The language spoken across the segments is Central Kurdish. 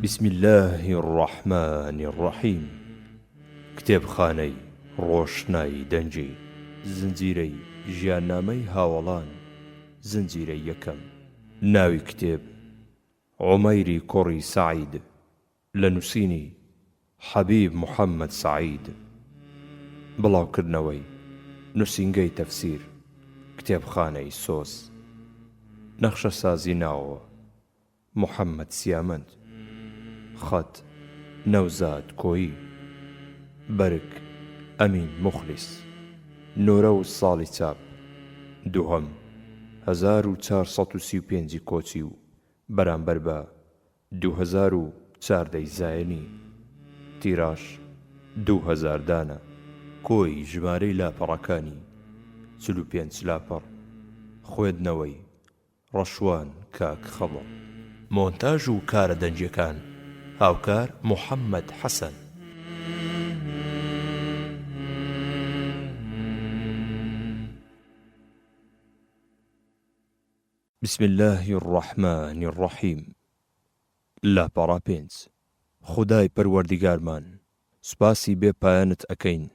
بسم اللە الرحمن الرحیم کتێبخانەی ڕۆشنایی دەنگی زنجیرەی ژیاننامەی هاوەڵان زنجیرەی یەکەم ناوی کتێب عومەیری کوڕی سەعید لە نووسینی، حەبیب محەمەد سەعید، بڵاوکردنەوەی، نووسینگەی تەفسیر، کتێبخانەی سۆز، نەخشەسازی ناوەوە، محەمەد سیامەند، خەت، نەوزاد کۆیی، بەرگ، ئەمین موخلیس، نۆرە و ساڵی چاپ، دووهەم، 1435 ی کۆچی و بەرامبەر بە 2014 ی زایەنی، تیراژ، 2000 دانە. کۆی ژمارەی لاپەڕەکانی، 45 لاپەڕ. خوێندنەوەی، ڕەشوان کاک خەڵۆ. مۆنتاژ و کارە دەنگیەکان، هاوکار موحەممەد حەسەن. بسم اللە الرحمن الرحیم لاپەڕە پێنج خودای پەروەردیگارمان سوپاسی بێ پایانت ئەکەین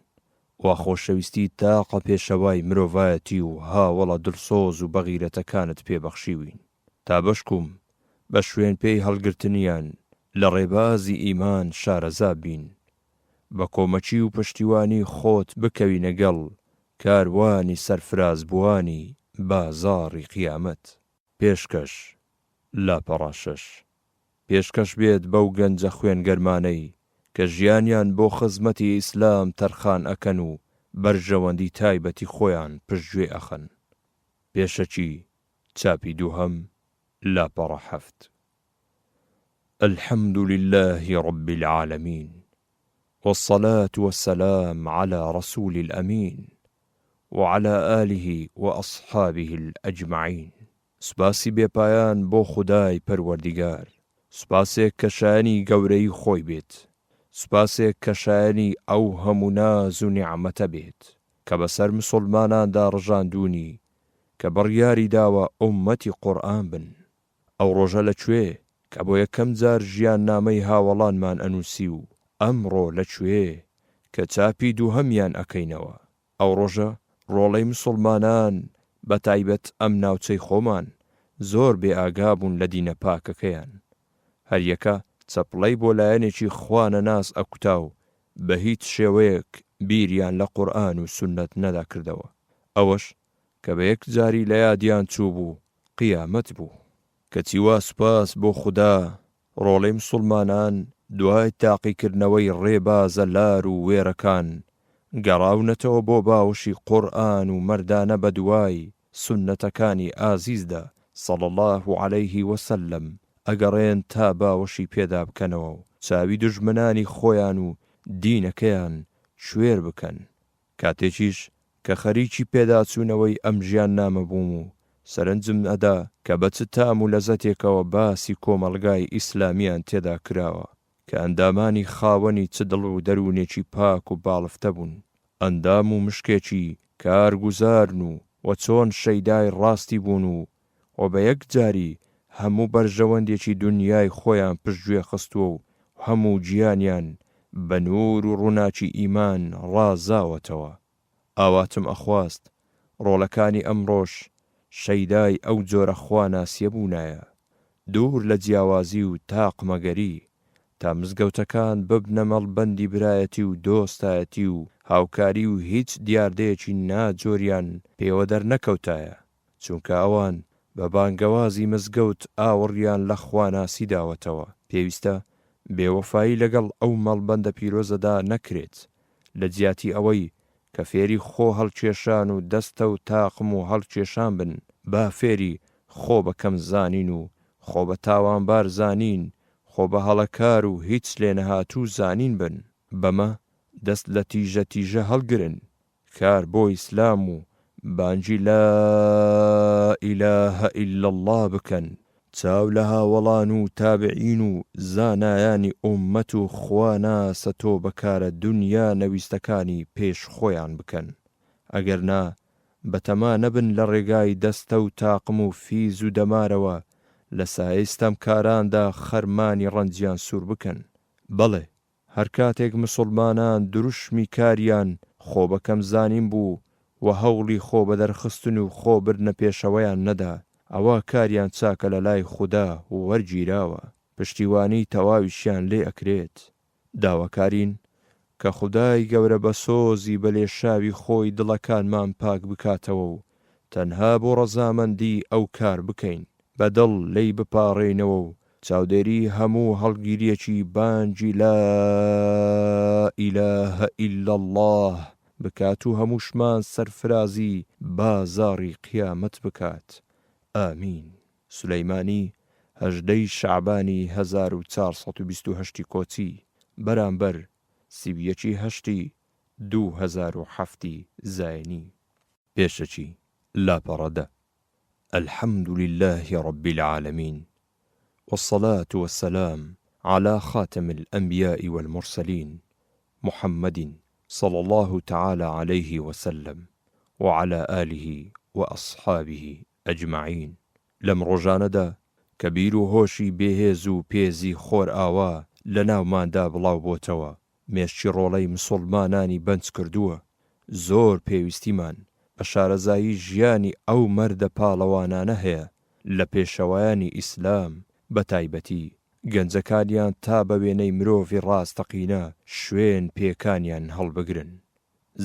وا خۆشەویستی تاقە پێشەوای مرۆڤایەتی و هاوەڵە دڵسۆز و بەغیرەتەکانت پێ بەخشیوین تا بەشکوم بە شوێن پێی هەڵگرتنیان لە ڕێبازی ئیمان شارەزا بین بە کۆمەکی و پشتیوانی خۆت بکەوینە گەڵ کاروانی سەرفرازبووانی بازاڕی قیامەت. پێشکەش، لاپەڕە شەش. پێشکەش بێت بەو گەنجە خوێنگەرمانەی کە ژیانیان بۆ خزمەتی ئیسلام تەرخان ئەکەن و بەرژەوەندی تایبەتی خۆیان پشتگوێ ئەخەن. پێشەکی، چاپی دووهەم، لاپەڕە حەفت. الحمد للە رب العالمین والصلاة والسلام علی رسول الامین وعلی آله واصحابه الاجمعین سوپاسی بێ پایان بۆ خودای پەروەردیگار سوپاسێک کە شایەنی گەورەیی خۆی بێت سوپاسێک کە شایەنی ئەو هەموو ناز و نیعمەتە بێت کە بەسەر مسوڵماناندا ڕژاندوونی کە بڕیاری داوە ئوممەتی قورئان بن ئەو ڕۆژە لە کوێ کە بۆ یەکەم جار ژیاننامەی هاوەڵانمان ئەنووسی و ئەمڕۆ لە کوێ کە چاپی دووهەمیان ئەکەینەوە. ئەو ڕۆژە ڕۆڵەی مسوڵمانان بە تایبەت ئەم ناوچەی خۆمان زۆر بێ ئاگا بوون لە دینە پاکەکەیان. هەر یەکە چەپڵەی بۆ لایەنێکی خوا نەناس ئەکوتا و بە هیچ شێوەیەک بیریان لە قورئان و سوننەت نەداکردەوە. ئەوەش کە بە یەکجاری لە یادیان چووبوو قیامەت بوو. کەچی وا سوپاس بۆ خودا ڕۆڵەی مسوڵمانان دوای تاقیکردنەوەی ڕێبازە لار و وێرەکان گەڕاونەتەوە بۆ باوەشی قورئان و مەردانە بەدوای سوننەتەکانی ئازیزدا صلی اللە علیه وسلم ئەگەڕێن تا باوەشی پێدا بکەنەوە و چاوی دوژمنانی خۆیان و دینەکەیان کوێر بکەن. کاتێکیش کە خەریکی پێداچوونەوەی ئەم ژیاننامە بووم و سەرنجم ئەدا کە بە چ تام و لەزەتێکەوە باسی کۆمەڵگای ئیسلامیان تێدا کراوە کە ئەندامانی خاوەنی چ دڵ و دەروونێکی پاک و باڵفتە بوون، ئەندام و مشکێکی کارگوزارن و و چۆن شەیدای ڕاستی بوون و و بە یەکجاری هەموو بەرژەوەندێکی دونیای خۆیان پشتگوێ خستووە و هەموو گیانیان بە نوور و ڕووناکی ئیمان ڕازاوەتەوە. ئاواتم ئەخواست ڕۆڵەکانی ئەمڕۆش شەیدای ئەو جۆرە خواناسیە بوونایە، دوور لە جیاوازی و تاقمەگەری، تا مزگەوتەکان ببنە مەڵبەندی برایەتی و دۆستایەتی و هاوکاری و هیچ دیاردەیەکی ناجۆریان پێوە دەرنەکەوتایە. چونکە ئەوان بە بانگەوازی مزگەوت ئاوڕیان لە خواناسی داوەتەوە، پێویستە بێوەفایی لەگەڵ ئەو مەڵبەندە پیرۆزەدا نەکرێت، لە جیاتی ئەوەی کە فێری خۆ هەڵکێشان و دەستە و تاقم و هەڵکێشان بن، با فێری خۆ بە کەم زانین و خۆ بە تاوانبار زانین، خۆ بە هەڵەکار و هیچ لێنەهاتوو زانین بن. بەمە دەست لە تیژە تیژە هەڵگرن، کار بۆ ئیسلام و بانگی لا الە الا اللە بکەن، چاو لە هاوەڵان و تابعین و زانایانی ئوممەت و خواناسە تۆبەکارە دونیا نەویستەکانی پێش خۆیان بکەن، ئەگەر نا بەتەما نەبن لە ڕێگای دەستە و تاقم و فیز و دەمارەوە. لە سایەی ستەمکاراندا خەرمانی ڕەنجیان سوور بکەن. بەڵێ، هەر کاتێک مسوڵمانان دروشمی کاریان خۆ بە کەم زانین بوو و هەوڵی خۆ بەدەرخستن و خۆ بردنە پێشەوەیان نەدا، ئەوا کاریان چاکە لە لای خودا وەرگیراوە، پشتیوانی تەواویشیان لێ ئەکرێت. داواکارین کە خودای گەورە بە سۆزی بە لێشاوی خۆی دڵەکانمان پاک بکاتەوە و تەنها بۆ ڕەزامەندی ئەو کار بکەین، بە دڵ لێی بپاڕێینەوە و چاودێری هەموو هەڵگیریەکی بانگی لا الە الا اللە بکات و هەمووشمان سەرفرازی بازاڕی قیامەت بکات. آمین. سولەیمانی، 18 ی شەعبانی 1428 ی کۆچی، بەرامبەر، 31 ی هەشتی 2007 ی زاینی. پێشەکی، لاپەڕە دە. الحمد للە رب العالمین والصلاة والسلام علی خاتم الانبیاء والمرسلین محمد صلی اللە تعالی علیه وسلم وعلی آله واصحابه اجمعین. لەم ڕۆژانەدا کە بیر و هۆشی بێهێز و پێزی خۆرئاوا لە ناوماندا بڵاو بۆتەوە، مێشکی ڕۆڵەی مسوڵمانانی بەنج کردووە، زۆر پێویستیمان بە شارەزایی ژیانی ئەو مەردە پاڵەوانانە هەیە لە پێشەوایانی ئیسلام بە تایبەتی گەنجەکانیان تا بە وێنەی مرۆڤی ڕاستەقینە شوێن پێکانیان هەڵبگرن.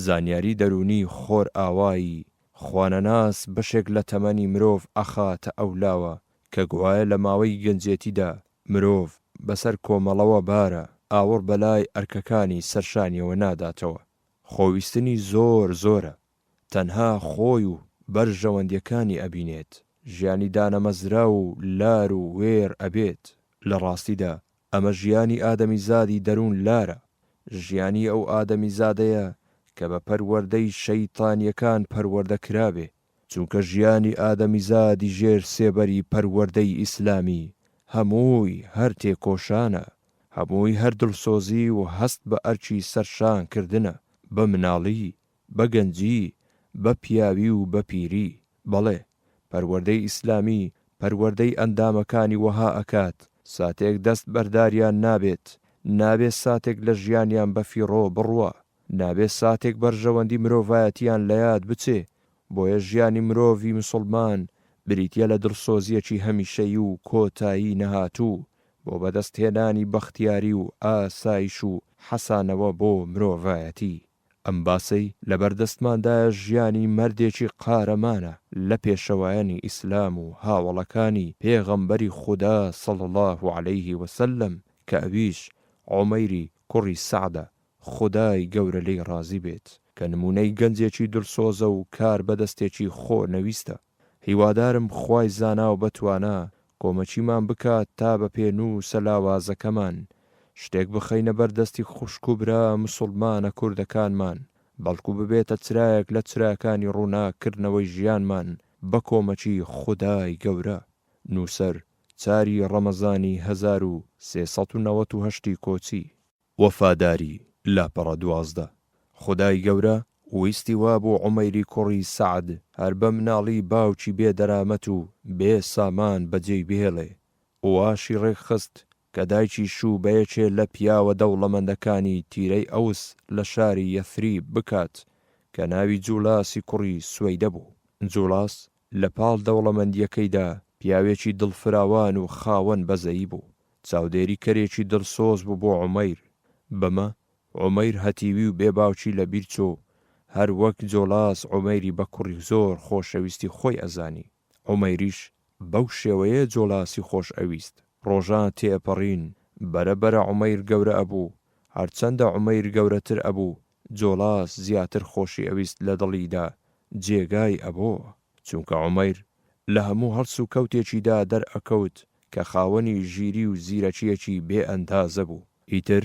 زانیاری دەروونی خۆرئاوایی خوانەناس بەشێک لە تەمەنی مرۆڤ ئەخاتە ئەولاوە کە گوایە لە ماوەی گەنجێتیدا مرۆڤ بەسەر کۆمەڵەوە بارە، ئاوڕ بەلای ئەرکەکانی سەرشانیەوە ناداتەوە. خۆویستنی زۆر زۆرە. تەنها خۆی و بەرژەوەندیەکانی ئەبینێت. ژیانی دانەمەزراو و لار و وێر ئەبێت. لە ڕاستیدا ئەمە ژیانی ئادەمیزادی دەروون لارە. ژیانی ئەو ئادەمیزادەیە کە بە پەروەردەی شەیتانیەکان پەروەردە کرابێ. چونکە ژیانی ئادەمیزادی ژێر سێبەری پەروەردەی ئیسلامی هەمووی هەر تێکۆشانە، هەمووی هەر دڵسۆزی و هەست بە ئەرکی سەرشان کردنە، بە مناڵی، بە گەنجی، بە پیاوی و بە پیری. بەڵێ، پەروەردەی ئیسلامی پەروەردەی ئەندامەکانی وەها ئەکات ساتێک دەست بەرداریان نابێت، نابێ ساتێک لە ژیانیان بە فیڕۆ بڕوا. نابێ ساتێک بەرژەوەندی مرۆڤایەتیان لەیاد بچێ، بۆیە ژیانی مرۆڤی مسوڵمان بریتیە لە دڵسۆزیەکی هەمیشەیی و کۆتایی نەهاتوو بۆ بەدەست هێنانی بەختیاری و ئاسایش و حەسانەوە بۆ مرۆڤایەتی. ئەم باسەی لەبەردەستماندایە ژیانی مەردێکی قارەمانە لە پێشەوایانی ئیسلام و هاوەڵەکانی پێغەمبەری خودا صلی اللە علیه وسلم کە ئەویش عومەیری کوڕی سەعدە خودای گەورە لێی ڕازی بێت کە نمونەی گەنجێکی دلسۆزە و کار بەدەستێکی خۆ نەویستە هیوادارم خوای زانا و بەتوانا کۆمەکیمان بکات تا بە پێنوسە لاوازەکەمان شتێک بخەینە بەر دەستی خوشک و برا مسوڵمانە کوردەکانمان بەڵکو ببێتە چرایەک لە چراکانی ڕوناک کردنەوەی ژیانمان بە کۆمەکی خودای گەورە. نوسەر، چاری ڕەمەزانی 1398 ی کۆچی. وەفاداری، لاپەڕە 12. خودای گەورە ویستی وابوو عومەیری کوڕی سەعد هەر بە مناڵی باوکی بێ دەرامەت و بێ سامان بەجێی بهێڵێ، واشی ڕێکخست کە دایکی شوو بە یەکێ لە پیاوە دەوڵەمەندەکانی تیرەی ئەوس لە شاری یەثریب بکات کە ناوی جولاسی کوڕی سوەیدە بوو. جولاس لە پاڵ دەوڵەمەندییەکەیدا پیاوێکی دڵفراوان و خاوەن بەزەیی بوو، چاودێری کەرێکی دڵسۆز بوو بۆ عومەیر، بەمە عومەیر هەتیوی و بێ باوکی لە بیر چۆ و هەر وەک جۆلاس عومەیری بە کوڕی زۆر خۆشەویستی خۆی ئەزانی، عومەیریش بەو شێوەیە جۆلاسی خۆش ئەویست. ڕۆژان تێئەپەڕین، بەرە بەرە عومەیر گەورە ئەبوو، هەرچەندە عومەیر گەورەتر ئەبوو، جۆلاس زیاتر خۆشی ئەویست لە دڵیدا جێگای ئەبۆوە، چونکە عومەیر لە هەموو هەڵس و کەوتێکیدا دەرئەکەوت کە خاوەنی ژیری و زیرەکییەکی بێ ئەندازە بوو. ئیتر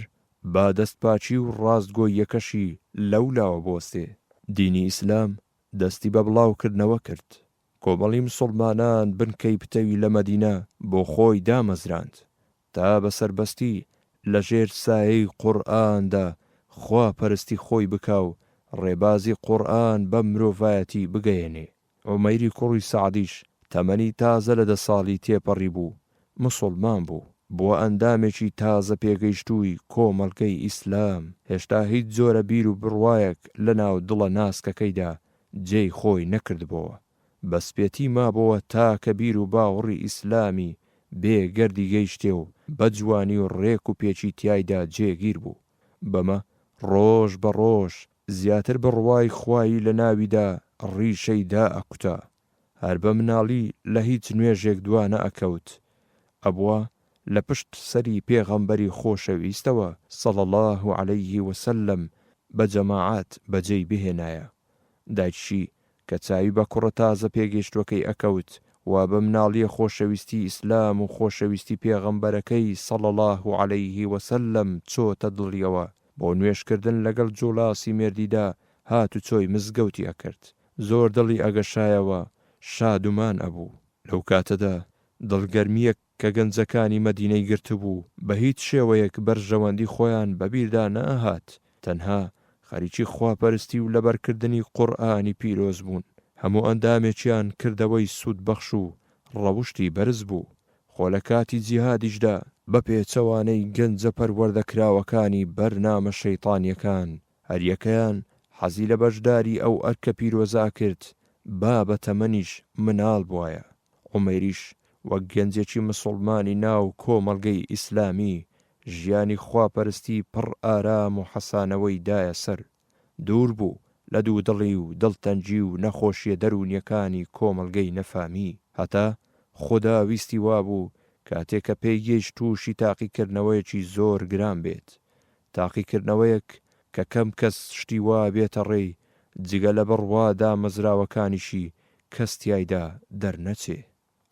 با دەستپاکی و ڕاستگۆییەکەشی لەولاوە بوەستێ. دینی ئیسلام دەستی بە بڵاوکردنەوە کرد. کۆمەڵی مسوڵمانان بنکەی پتەوی لە مەدینە بۆ خۆی دامەزراند تا بە سەربەستی لە ژێر سایەی قورئاندا خوا پەرستی خۆی بکا و ڕێبازی قورئان بە مرۆڤایەتی بگەیەنێ. عومەیری کوڕی سەعدیش تەمەنی تازە لە دە ساڵی تێپەڕیبوو، موسوڵمان بوو. بووە ئەندامێکی تازە پێگەیشتووی کۆمەڵگەی ئیسلام. هێشتا هیچ جۆرە بیر و بڕوایەک لە ناو دڵە ناسکەکەیدا جێی خۆی نەکردبۆوە. بە سپێتی مابۆوە تا کە بیر و باوڕی ئیسلامی بێ گەردی گەیشتێ و بە جوانی و ڕێک و پێکی تیایدا جێگیر بوو. بەمە ڕۆژ بە ڕۆژ زیاتر بڕوای خوایی لە ناویدا ڕیشەی دائەکوتا. هەر بە مناڵی لە هیچ نوێژێک دوا نەئەکەوت. ئەبوا لە پشت سەری پێغەمبەری خۆشەویستەوە، صلی اللە علیه وسلم، بە جەماعەت بەجێی بهێنایە. دایکیشی کە چاوی بە کوڕە تازە پێگەیشتوەکەی ئەکەوت وا بە مناڵیە خۆشەویستی ئیسلام و خۆشەویستی پێغەمبەرەکەی صلی اللە علیه وسلم چۆتە دڵیەوە بۆ نوێژکردن لەگەڵ جوڵاسی مێردیدا هاتوچۆی مزگەوتی ئەکرد زۆر دڵی ئەگەشایەوە شادومان ئەبوو. لەو کاتەدا دڵگەرمیەک کە گەنجەکانی مەدینەی گرتبوو بە هیچ شێوەیەک بەرژەوەندی خۆیان بە بیردا نەئەهات، تەنها خەریکی خواپەرستی و لەبەرکردنی قورئانی پیرۆز بوون، هەموو ئەندامێکیان کردەوەی سوودبەخش و ڕەوشتی بەرز بوو، خۆ لە کاتی جیهادیشدا، بە پێچەوانەی گەنجە پەروەردەکراوەکانی بەرنامە شەیتانیەکان، هەریەکەیان حەزی لە بەشداری ئەو ئەرکە پیرۆزە ئەکرد، با بە تەمەنیش مناڵ بوایە. عومەیریش وەک گەنجێکی مسوڵمانی ناو کۆمەڵگەی ئیسلامی، ژیانی خواپەرستی پڕ ئارام و حەسانەوەی دایە سەر. دوور بوو لە دوودڵی و دڵتەنگی و نەخۆشیە دەروونیەکانی کۆمەڵگەی نەفامی. هەتا خودا ویستی وابوو کاتێ کە پێی گەیشت تووشی تاقیکردنەوەیەکی زۆر گران بێت. تاقیکردنەوەیەک کە کەم کەس شتی وا بێتە ڕێی، جگە لە بڕوا دامەزراوەکانیشی کەس تیایدا دەرنەچێ.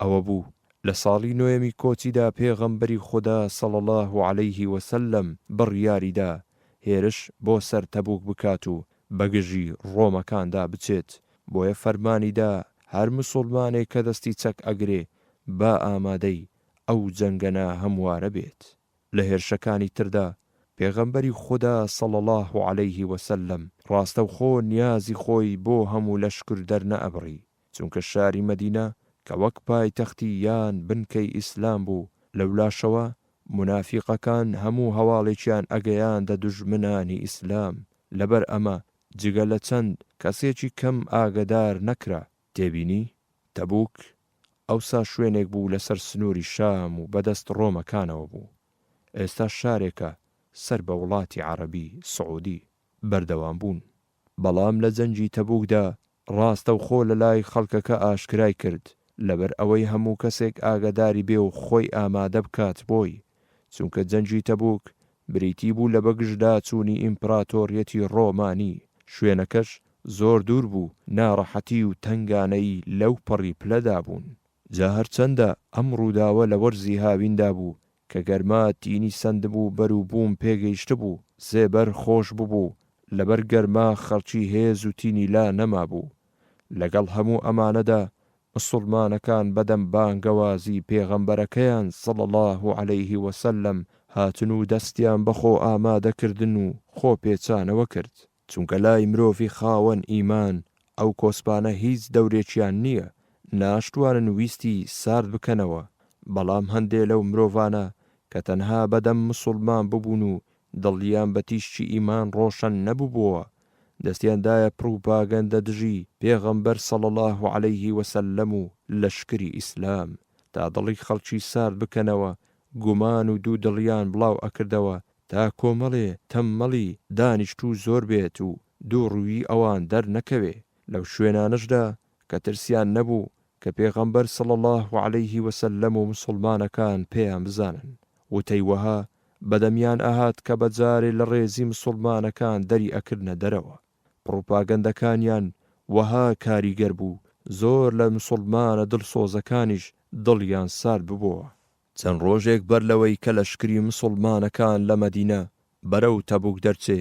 ئەوە بوو لە ساڵی نۆیەمی کۆچیدا پێغەمبەری خودا صلی اللە علیه و سلم بڕیاری دا هێرش بۆ سەر تەبوک بکات و بەگژی ڕۆمەکاندا بچێت، بۆیە فەرمانی دا هەر مسوڵمانێک کە دەستی چەک ئەگرێ با ئامادەی ئەو جەنگە ناهەموارە بێت. لە هێرشەکانی تردا پێغەمبەری خودا صلی اللە علیه وسلم ڕاستەوخۆ نیازی خۆی بۆ هەموو لەشکر دەرنەئەبڕی، چونکە شاری مەدینە کە وەک پایتەختی یان بنکەی ئیسلام بوو، لەولاشەوە مونافیقەکان هەموو هەواڵێکیان ئەگەیاندە دوژمنانی ئیسلام، لەبەر ئەمە جگە لە چەند کەسێکی کەم ئاگەدار نەکرا. تێبینی، تەبوک ئەوسا شوێنێک بوو لەسەر سنووری شام و بەدەست ڕۆمەکانەوە بوو، ئێستا شارێکە سەر بە وڵاتی عەڕەبی سعودی. بەردەوام بوون. بەڵام لە جەنگی تەبوکدا ڕاستەوخۆ لە لای خەڵکەکە ئاشکرای کرد، لەبەر ئەوەی هەموو کەسێک ئاگەداری بێ و خۆی ئامادە بکات بۆی، چونکە جەنگی تەبوک بریتی بوو لە بەگژداچوونی ئیمپراتۆریەتی ڕۆمانی، شوێنەکەش زۆر دوور بوو، ناڕەحەتی و تەنگانەیی لەو پەڕی پلەدا بوون. جا هەرچەندە ئەم ڕووداوە لە وەرزی هاویندا بوو کە گەرما تینی سەندبوو بەروبووم پێگەیشتبوو، سێبەر خۆش ببوو، لەبەر گەرما خەڵکی هێز و تینی لا نەمابوو. لەگەڵ هەموو ئەمانەدا مسوڵمانەکان بەدەم بانگەوازی پێغەمبەرەکەیان صلی اللە علیه وسلم هاتن و دەستیان بە خۆ ئامادەکردن و خۆ پێچانەوە کرد. چونکە لای مرۆڤی خاوەن ئیمان ئەو کۆسپانە هیچ دەورێکیان نییە، ناشتوانن ویستی سارد بکەنەوە، بەڵام هەندێ لەو مرۆڤانە کە تەنها بەدەم مسوڵمان ببوون و دڵیان بە تیشکی ئیمان ڕۆشەن نەبووبۆوە، دەستیان دایە پڕوپاگەندە دژی پێغەمبەر صلی اللە علیه وسلم و لەشکری ئیسلام، تا دڵی خەڵکی سارد بکەنەوە، گومان و دوودڵیان بڵاو ئەکردەوە تا کۆمەڵێ تەممەڵی دانیشتوو زۆر بێت و دووڕوویی ئەوان دەرنەکەوێ، لەو شوێنانەشدا کە ترسیان نەبوو کە پێغەمبەر صلی اللە علیه وسلم و مسوڵمانەکان پێیان بزانن، وتەی وەها بەدەمیان ئەهات کە بەجارێ لە ڕێزی مسوڵمانەکان دەری ئەکردنە دەرەوە. پڕوپاگەندەکانیان وەها کاریگەر بوو زۆر لە مسوڵمانە دڵسۆزەکانیش دڵیان سارد ببۆوە. چەند ڕۆژێک بەر لەوەی کە لەشکری مسوڵمانەکان لە مەدینە بەرەو تەبوک دەرچێ،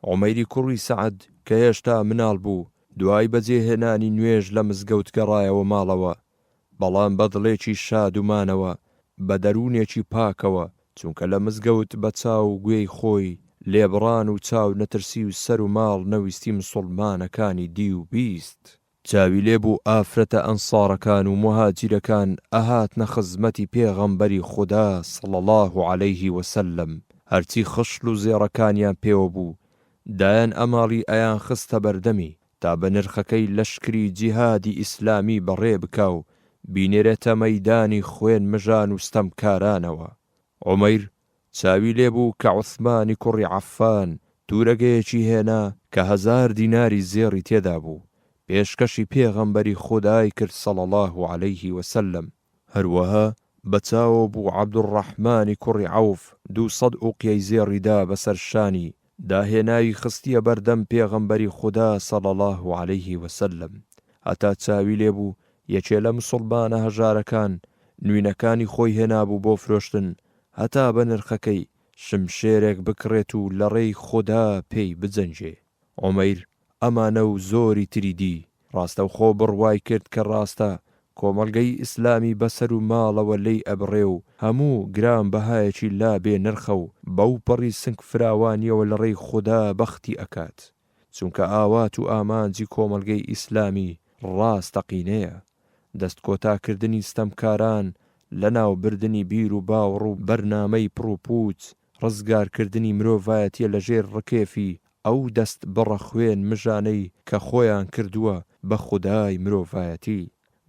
عومەیری کوڕی سەعد کە هێشتا مناڵ بوو، دوای بەجێهێنانی نوێژ لە مزگەوت گەڕایەوە ماڵەوە، بەڵام بە دڵێکی شادومانەوە، بە دەروونێکی پاکەوە، چونکە لە مزگەوت بە چاو و گوێی خۆی لێبڕان و چاو نەترسی و سەر و ماڵ نەویستی مسوڵمانەکانی دی و بیست. چاوی لێ بوو ئافرەتە ئەنسارەکان و موهاجیرەکان ئەهاتنە خزمەتی پێغەمبەری خودا صلی اللە علیه وسلم هەرچی خشڵ و زێڕەکانیان پێوە بوو دایان ئەماڵی ئەیانخستە بەردەمی تا بە نرخەکەی لەشکری جیهادی ئیسلامی بەڕێ بکا و بینێرێتە مەیدانی خوێن مژان و ستەمکارانەوە. عومەیر چاوی لێ بوو کە عوسمانی کوڕی عەففان توورەگەیەکی هێنا کە هەزار دیناری زێڕی تێدا بوو، پێشکەشی پێغەمبەری خودای کرد صلی اللە علیه وسلم. هەروەها بە چاوەوە بوو عەبدولڕەحمانی کوڕی عەوف 200 ئوقیەی زێڕی دا بەسەر شانی دا هێناوی خستیە بەردەم پێغەمبەری خودا صلی اللە علیه وسلم. هەتا چاوی لێ بوو یەکێ لە مسوڵمانە هەژارەکان نوینەکانی خۆی هێنابوو بۆ فرۆشتن هەتا بە نرخەکەی شمشێرێک بکڕێت و لە ڕێی خودا پێی بجەنگێ. عومەیر ئەمانە و زۆری تری دی، ڕاستەوخۆ بڕوای کرد کە ڕاستە کۆمەڵگەی ئیسلامی بە سەر و ماڵەوە لێی ئەبڕێ و هەموو گران بەهایەکی لا بێ نرخە و بەو پەڕی سنگ فراوانیەوە لە ڕێی خودا بەختی ئەکات. چونکە ئاوات و ئامانجی کۆمەڵگەی ئیسلامی ڕاستەقینەیە. دەست کۆتا کردنی ستەمکاران، لەناو بردنی بیر و باوەڕ و بەرنامەی پڕوپووچ، ڕزگار کردنی مرۆڤایەتیە لە ژێر ڕکێفی ئەو دەست بڕە خوێن مژانەی کە خۆیان کردووە بە خودای مرۆڤایەتی،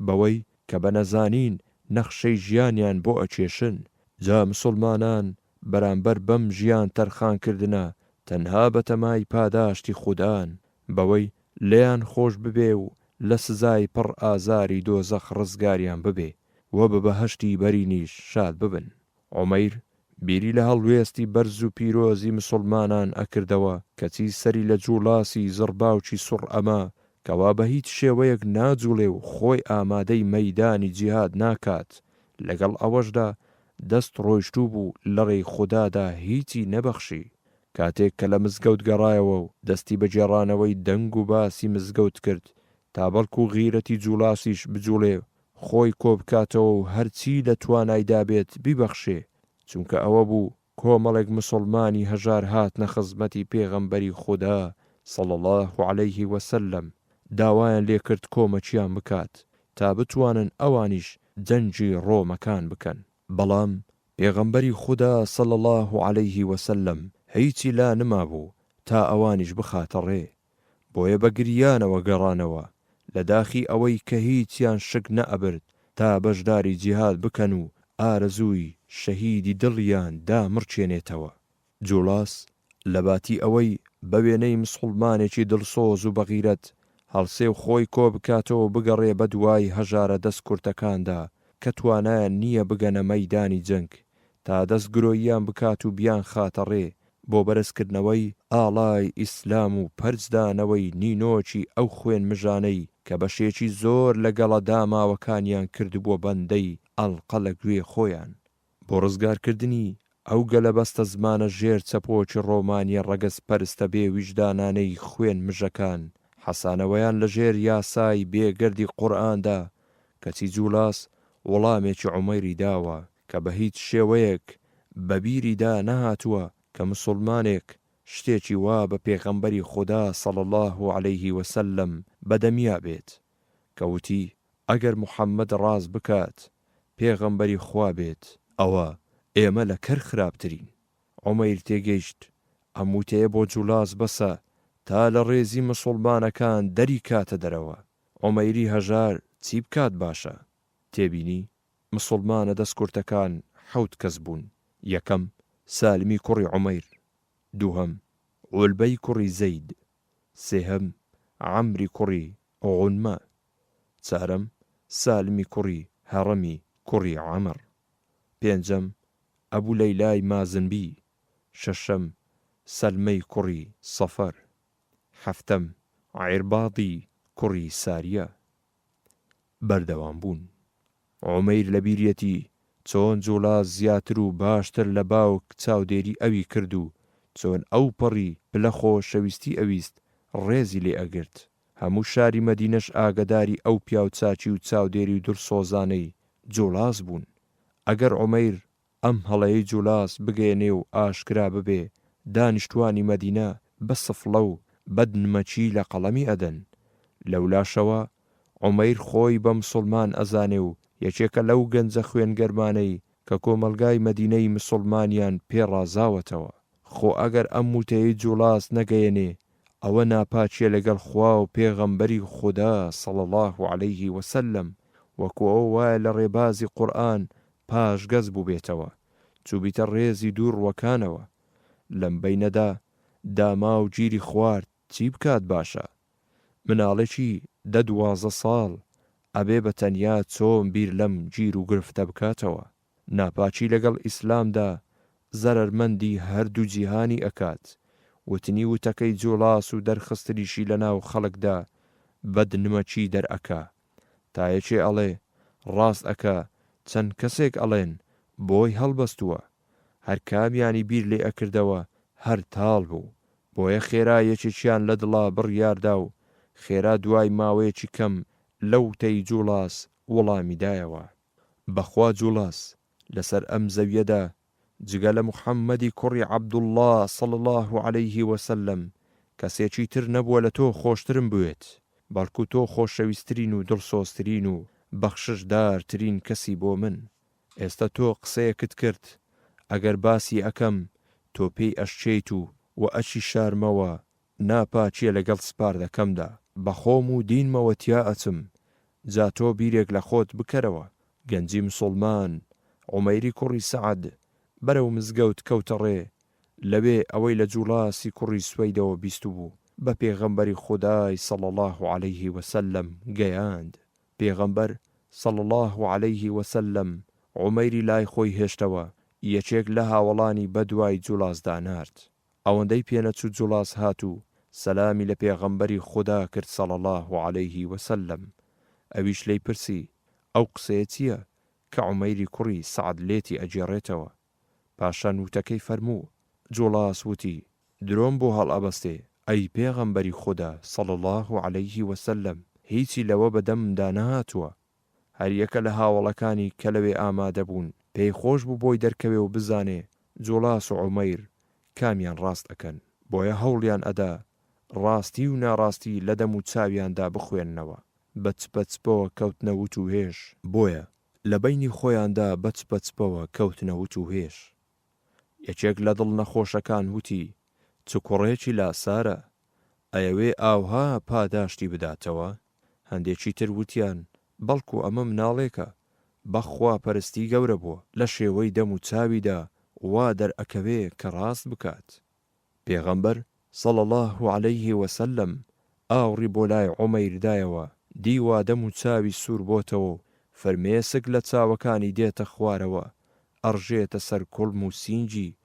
بەوەی کە بە نەزانین نەخشەی ژیانیان بۆ ئەکێشن. جا مسوڵمانان بەرامبەر بەم ژیان تەرخان کردنە تەنها بەتەمای پاداشتی خودان، بەوەی لێیان خۆش ببێ و لە سزای پڕ ئازاری دۆزەخ ڕزگاریان ببێ و بە بەهەشتی بەرینیش شاد ببن. عومەیر بیری لە هەڵوێستی بەرز و پیرۆزی مسوڵمانان ئەکردەوە، کەچی سەری لە جوڵاسی زڕباوکی سوڕ ئەما کەوا بە هیچ شێوەیەک ناجوڵێ و خۆی ئامادەی مەیدانی جیهاد ناکات، لەگەڵ ئەوەشدا دەست ڕۆیشتوو بوو لە ڕێی خودادا هیچی نەبەخشی. کاتێک کە لە مزگەوت گەڕایەوە و دەستی بە گێڕانەوەی دەنگ و باسی مزگەوت کرد تا بەڵکو غیرەتی جوڵاسیش بجوڵێ و خۆی کۆبکاتەوە و هەرچی لە توانایدا بێت بیبەخشێ، چونکە ئەوە بوو کۆمەڵێک مسوڵمانی هەژار هاتنە خزمەتی پێغەمبەری خودا صلی اللە علیه وسلم داوایان لێکرد کۆمەکیان بکات تا بتوانن ئەوانیش جەنگی ڕۆمەکان بکەن. بەڵام پێغەمبەری خودا صلی اللە علیه وسلم هیچی لا نمابوو تا ئەوانیش بخاتە ڕێ، بۆیە بە گریانەوە گەڕانەوە لە داخی ئەوەی کە هیچیان شک نەئەبرد تا بەشداری جیهاد بکەن و ئارەزووی شەهیدی دڵیان دامڕکێنێتەوە. جوڵاس لەباتی ئەوەی بە وێنەی مسوڵمانێکی دڵسۆز و بەغیرەت هەڵسێ و خۆی کۆبکاتەوە و بگەڕێ بەدوای هەژارە دەست کورتەکاندا کە توانایان نییە بگەنە مەیدانی جەنگ تا دەست گرۆییان بکات و بیانخاتە ڕێ بۆ بەرزکردنەوەی ئاڵای ئیسلام و پەرچدانەوەی نینۆکی ئەو خوێنمژانەی کە بەشێکی زۆر لە گەڵە داماوەکانیان کردبووە بەندەی ئەڵقە لە گوێ خۆیان. بۆ ڕزگارکردنی ئەو گەلە بەستەزمانە ژێر چەپۆکی ڕۆمانیە ڕەگەزپەرستە بێ ویژدانانەی خوێن مژەکان، حەسانەوەیان لە ژێر یاسای بێگەردی قورئاندا، کەچی جولاس وڵامێکی عومەیری داوە کە بە هیچ شێوەیەک بە بیریدا نەهاتووە کە مسوڵمانێک شتێکی وا بە پێغەمبەری خودا صلی اللە علیه وسلم بە دەمیا بێت کە وتی، ئەگەر محمد ڕاست بکات پێغەمبەری خوا بێت ئەوە ئێمە لە کەر خراپترین. عومەیر تێگەیشت ئەم وتەیە بۆ جولاس بەسە تا لە ڕێزی مسوڵمانەکان دەری کاتە دەرەوە. عومەیری هەژار چی بکات باشە؟ تێبینی، مسوڵمانە دەست کورتەکان حەوت کەس بوون، یەکەم، سالمی کوڕی عومەیر، دووهەم، عولبەی کوڕی زەید، سێهەم، عەمری کوڕی غونمە، چارەم، سالمی کوڕی هەڕەمی کوڕی عەمر. پێنجەم، ئەبو لەیلای مازنبی. شەشەم، سەلمەی کوڕی سەفەر. حەفتەم، عیرباضی کوڕی ساریە. بەردەوام بوون. عومەیر لەبیریەتی چۆن جوڵا زیاتر و باشتر لە باوک چاودێری ئەوی کرد و چۆن ئەوپەڕی پلە خۆشەویستی ئەویست ڕێزی لێ ئەگرت. هەموو شاری مەدینەش ئاگەداری ئەو پیاوچاکی و چاودێری و دڵسۆزانەی جوڵاس بوون. ئەگەر عومەیر ئەم هەڵەیەی جولاس بگەیەنێ و ئاشکرا ببێ، دانیشتووانی مەدینە بە سفڵە و بەدنمەکی لە قەڵەمی ئەدەن. لەولاشەوە. عومەیر خۆی بە مسوڵمان ئەزانێ و یەکێکە لەو گەنجە خوێنگەرمانەی کە کۆمەڵگای مەدینەی مسوڵمانیان پێ ڕازاوەتەوە. خۆ ئەگەر ئەم وتەیەی جوڵاس نەگەیەنێ ئەوە ناپاکیە لەگەڵ خوا و پێغەمبەری خودا صلی اللە علیه وسلم وەکو ئەوە وایە لە ڕێبازی قورئان پاشگەز بوبێتەوە چوبیتە ڕێزی دووڕوەکانەوە لەم بەینەدا داماو گیری خوارد چی بکات باشە مناڵێکی دە دوازە ساڵ ئەبێ بە تەنیا چۆن بیر لەم گیر و گرفتە بکاتەوە ناپاکی لەگەڵ ئیسلامدا زەرەرمەندی هەردوو جیهانی ئەکات، وتنی وتەکەی جوڵاس و دەرخستنیشی لەناو خەڵکدا بەد نمەکی دەرئەکا. تا یەکێ ئەڵێ ڕاست ئەکا چەند کەسێک ئەڵێن بۆی هەڵبەستووە. هەر کامیانی بیر لێ ئەکردەوە هەر تاڵ بوو. بۆیە خێرا یەکێکیان لە دڵا بڕیاردا و خێرا دوای ماوەیەکی کەم لەوتەی جوڵاس وڵامی دایەوە. بەخوا جوڵاس لەسەر ئەم زەویەدا جگە لە محمدی کوڕی عەبدوڵڵا صلی اللە علیه وسلم کەسێکی تر نەبووە لە تۆ خۆشترم بوێت، بەڵکو تۆ خۆشەویسترین و دڵسۆزترین و بەخششدارترین کەسی بۆ من. ئێستا تۆ قسەیەکت کرد ئەگەر باسی ئەکەم تۆ پێی ئەشکێیت و وە ئەچی شارمەوە ناپاکیە لەگەڵ سپاردەکەمدا بەخۆم و دینمەوە تیا ئەچم جا تۆ بیرێک لە خۆت بکەرەوە. گەنجی مسوڵمان عومەیری کوڕی سەعد بەرەو مزگەوت کەوتە ڕێ، لەوێ ئەوەی لە جوڵاسی کوڕی سوەیدەوە بیستبوو بە پێغەمبەری خودای صلی اللە علیه وسلم گەیاند، پێغەمبەر صلی اللە علیه وسلم عومەیری لای خۆی هێشتەوە، یەکێک لە هاوەڵانی بەدوای جوڵاسدا نارد. ئەوەندەی پێنەچوو جوڵاس هات و سەلامی لە پێغەمبەری خودا کرد صلی اللە علیه وسلم، ئەویش لێی پرسی، ئەو قسەیە چییە کە عومەیری کوڕی سەعد لێتی ئەگێڕێتەوە؟ پاشان وتەکەی فەرموو، جوڵاس وتی، درۆم بۆ هەڵئەبەستێ ئەی پێغەمبەری خودا صلی اللە علیه وسلم، هیچی لەوە بە دەممدا نەهاتووە. هەریەکە لە هاوەڵەکانی کە لەوێ ئامادە بوون پێی خۆش بوو بۆی دەرکەوێ و بزانێ جوڵاس و عومەیر کامیان ڕاست ئەکەن، بۆیە هەوڵیان ئەدا ڕاستی و ناڕاستی لە دەم و چاویاندا بخوێننەوە، بە چپە چپەوە کەوتنە وت و هێژ. بۆیە لە بەینی خۆیاندا بە چپە چپەوە کەوتنە وت و هێژ. یەکێک لە دڵ نەخۆشەکان وتی، چ کوڕێکی لاسارە، ئەیەوێ ئاوها پاداشتی بداتەوە؟ هەندێکی تر وتیان، بەڵکو ئەمە مناڵێکە بە خوا پەرستی گەورە بووە، لە شێوەی دەم و چاویدا وا دەرئەکەوێ کە ڕاست بکات. پێغەمبەر، صلی اللە علیه وسلم، ئاوڕی بۆ لای عومەیر دایەوە، دی وا دەم و چاوی سوور بۆتەوە و فرمێسک لە چاوەکانی دێتە خوارەوە، ئەڕژێتە سەر کوڵم و سینگی،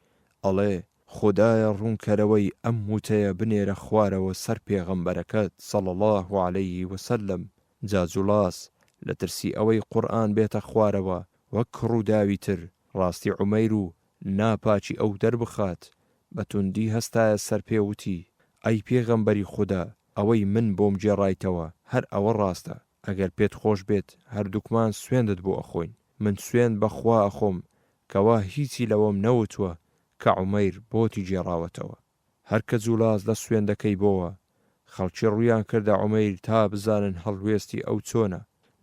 ئەڵێ، خودایە ڕوونکەرەوەی ئەم وتەیە بنێرە خوارەوە سەر پێغەمبەرەکەت صلی اللە علیه وسلم، جا جوڵاس لە ترسی ئەوەی قورئان بێتە خوارەوە وەک ڕووداوی تر ڕاستی عومەیر و ناپاکی ئەو دەربخات بە توندی هەستایە سەر پێ وتی، ئەی پێغەمبەری خودا ئەوەی من بۆم گێڕایتەوە هەر ئەوە ڕاستە، ئەگەر پێت خۆش بێت هەردووکمان سوێندت بۆ ئەخۆین، من سوێند بە خوا ئەخۆم کەوا هیچی لەوەم نەوتووە کە عومەیر بۆتی گێڕاوەتەوە. هەر کە جولاس لە سوێندەکەی بۆوە، خەڵکی ڕوویان کردە عومەیر تا بزانن هەڵوێستی ئەو چۆنە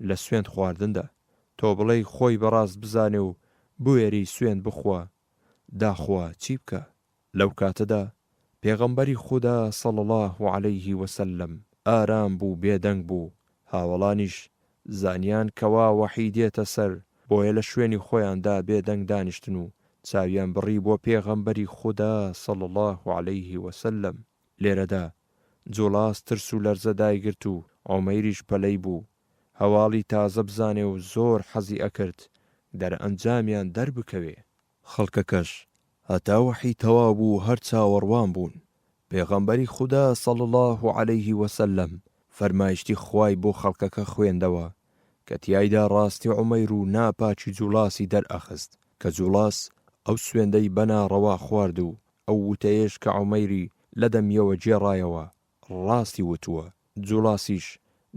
لە سوێند خواردندا. تۆ بڵێی خۆی بە ڕاست بزانێ و بوێری سوێند بخوا، داخوا چی بکا؟ لەو کاتەدا پێغەمبەری خودا صلی اللە علیه وسلم ئارام بوو بێدەنگ بوو، هاوەڵانیش زانیان کەوا وەحی دێتە سەر بۆیە لە شوێنی خۆیاندا بێدەنگ دانیشتن و چاویان بڕی بۆ پێغەمبەری خودا صلی اللە علیه وسلم. لێرەدا جوڵاس ترس و لەرزە دایگرت و عومەیریش پەلەی بوو هەواڵی تازە بزانێ و زۆر حەزی ئەکرد دەرئەنجامیان دەربکەوێ. خەڵکەکەش هەتا وەحی تەواو بوو هەر چاوەڕوان بوون، پێغەمبەری خودا صلی اللە علیه وسلم فەرمایشتی خوای بۆ خەڵکەکە خوێندەوە کە تیایدا ڕاستی عومەیر و ناپاکی جوڵاسی دەرئەخست کە جوڵاس ئەو سوێندەی بە ناڕەوا خوارد و ئەو وتەیەش کە عومەیری لە دەمیەوە گێڕایەوە ڕاستی وتووە، جوڵاسیش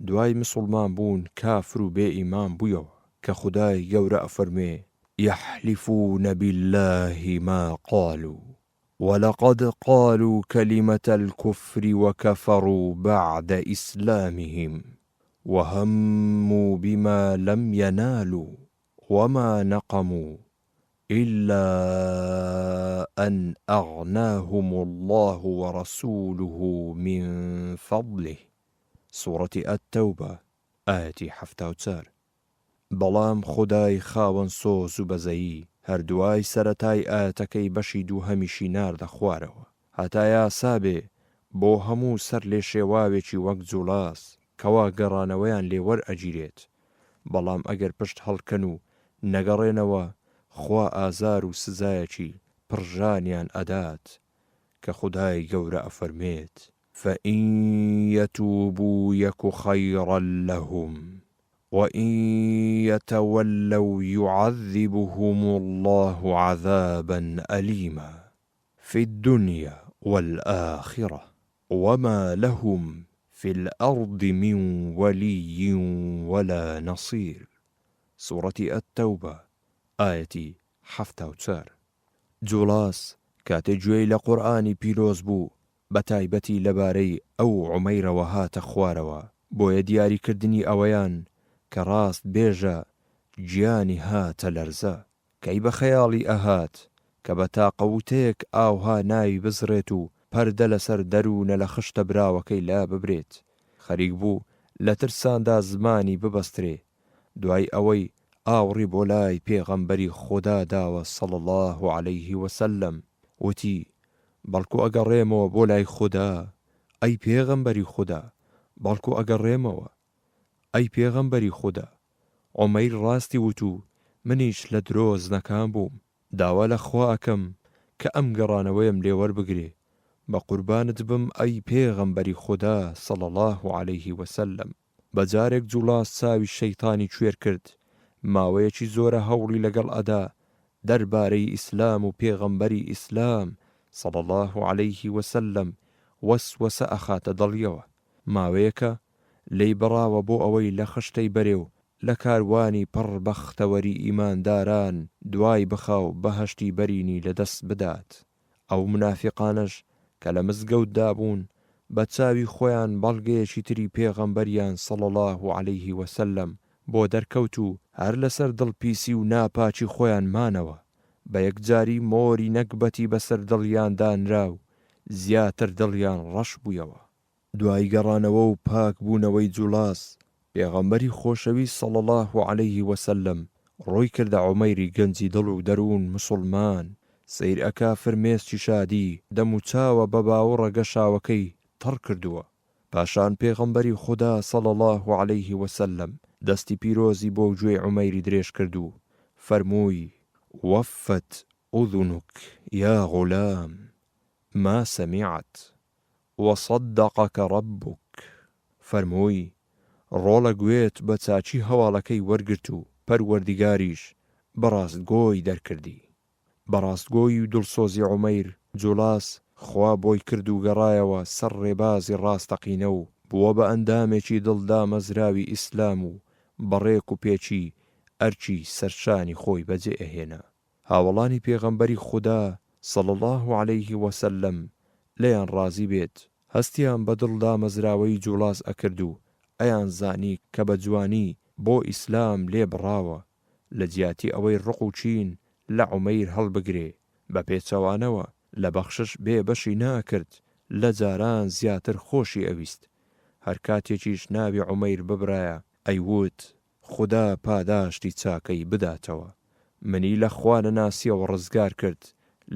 دوای مسوڵمان بوون کافر و بێ ئیمان بوویەوە، کە خودای گەورە ئەفەرموێ، یحلفون باللە ما قالوا ولقد قالوا کلمە الکفر وکفروا بعد اسلامهم. وهموا بما لم ینالوا وما نقموا الا ان اغناهم اللە ورسوله من فضله سورەتی التوبە ئایەتی 74. بەڵام خودای خاوەن سۆز و بەزەیی هەر دوای سەرەتای ئایەتەکەی بەشی دووهەمیشی ناردە خوارەوە هەتا یاسا بێ بۆ هەموو سەر لێشێواوێکی وەک جوڵاس کەوا گەڕانەوەیان لێ وەرئەگیرێت بەڵام ئەگەر پشت هەڵکەن و نەگەڕێنەوە خوا ئازار و سزایەکی پڕ ژانیان ئەدات کە خودای گەورە ئەفەرموێت، فَإِن یَتُوبُوا یَکُ خَیرًا لَهُمْ وَإِن یَتَوَلَّوْا یُعَذِّبْهُمُ اللَّهُ عَذَابًا أَلِیمًا فِی الدُّنْیا وَالْآخِرَةِ وَمَا لَهُمْ فِی الْأَرْضِ مِن وَلِیٍّ وَلَا نَصِیرٍ سورەتی التوبە ئایەتی 74. جوڵاس کاتێ گوێی لە قورئانی پیرۆز بوو بە تایبەتی لەبارەی ئەو عومەیرەوە هاتە خوارەوە، بۆیە دیاریکردنی ئەوەیان کە ڕاست بێژە گیانی هاتە لەرزە. کەی بە خەیاڵی ئەهات کە بە تاقە وتەیەک ئاوها ناوی بزڕێت و پەردە لەسەر دەروونە لە خشتە براوەکەی لا ببرێت. خەریک بوو لە ترساندا زمانی ببەسترێ. دوای ئەوەی ئاوڕی بۆ لای پێغەمبەری خودا داوە صلی اللە علیه وسلم وتی، بەڵکو ئەگەڕێمەوە بۆ لای خودا ئەی پێغەمبەری خودا، بەڵکو ئەگەڕێمەوە ئەی پێغەمبەری خودا، عومەیر ڕاستی وت و منیش لە درۆزنەکان بووم، داوا لە خوا ئەکەم کە ئەم گەڕانەوەیەم لێ وەربگرێ، بە قوربانت بم ئەی پێغەمبەری خودا صلی اللە علیه وسلم. بە جارێک جوڵاس چاوی شەیتانی کوێر کرد، ماوەیەکی زۆرە هەوڵی لەگەڵ ئەدا دەربارەی ئیسلام و پێغەمبەری ئیسلام صلی اللە علیه وسلم وەسوەسە ئەخاتە دڵیەوە، ماوەیەکە لێی بڕاوە بۆ ئەوەی لە خشتەی بەرێ و لە کاروانی پڕ بەختەوەری ئیمانداران دوای بخا و بەهەشتی بەرینی لە دەست بدات. ئەو مونافیقانەش کە لە مزگەوتدا بوون بە چاوی خۆیان بەڵگەیەکی تری پێغەمبەریان صلی اللە علیه وسلم بۆ دەرکەوت و هەر لەسەر دڵپیسی و ناپاکی خۆیان مانەوە، بە یەکجاری مۆری نەگبەتی بەسەر دڵیاندا نرا و زیاتر دڵیان ڕەش بوویەوە. دوای گەڕانەوە و پاک بوونەوەی جوڵاس، پێغەمبەری خۆشەویست صلی اللە علیه وسلم ڕووی کردە عومەیری گەنجی دڵ و دەروون موسوڵمان، سەیر ئەکا فرمێسکی شادی دەم و چاوە بە باوڕە گەشاوەکەی تەڕ کردووە. پاشان پێغەمبەری خودا صلی اللە علیه وسلم دەستی پیرۆزی بۆ گوێی عومەیری درێژ کرد و فەرمووی، وفت اذنک یا غلام ما سمعت. وصدقک ربک، فەرمووی، ڕۆڵە گوێت بە چاکی هەواڵەکەی وەرگرت و پەروەردیگاریش بە ڕاستگۆی دەرکردی. بە ڕاستگۆیی و دڵسۆزی عومەیر جوڵاس خوا بۆی کرد و گەڕایەوە سەر ڕێبازی ڕاستەقینە و بووە بە ئەندامێکی دڵ دامەزراوی ئیسلام و بە ڕێک و پێکی ئەرکی سەرشانی خۆی بەجێ ئەهێنا. هاوەڵانی پێغەمبەری خودا صلی اللە علیه وسلم لێیان ڕازی بێت هەستیان بە دڵ دامەزراوەیی جوڵاز ئەکرد و ئەیان زانی کە بە جوانی بۆ ئیسلام لێ بڕاوە لە جیاتی ئەوەی ڕق و کین لە عومەیر هەڵبگرێ بە پێچەوانەوە لە بەخشش بێ بەشی نەئەکرد لە جاران زیاتر خۆشی ئەویست هەر کاتێکیش ناوی عومەیر ببرایە ئەیوت خودا پاداشتی چاکەی بداتەوە منی لە خوا نەناسیەوە ڕزگار کرد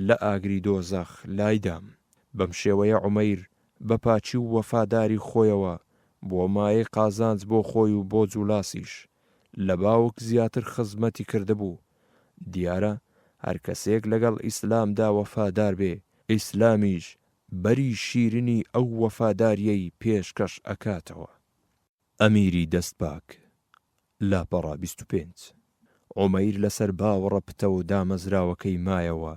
لە ئاگری دۆزەخ لایدام بەم شێوەیە عومەیر بە پاکی و وەفاداری خۆیەوە بووە مایەی قازانج بۆ خۆی و بۆ جولاسیش لە باوک زیاتر خزمەتی کردبوو دیارە هەر کەسێک لەگەڵ ئیسلامدا وەفادار بێ ئیسلامیش بەری شیرنی ئەو وەفاداریەی پێشکەش ئەکاتەوە. ئەمیری دەست پاک، لاپەڕە 25. عومەیر لەسەر باوەڕە پتەو دامەزراوەکەی مایەوە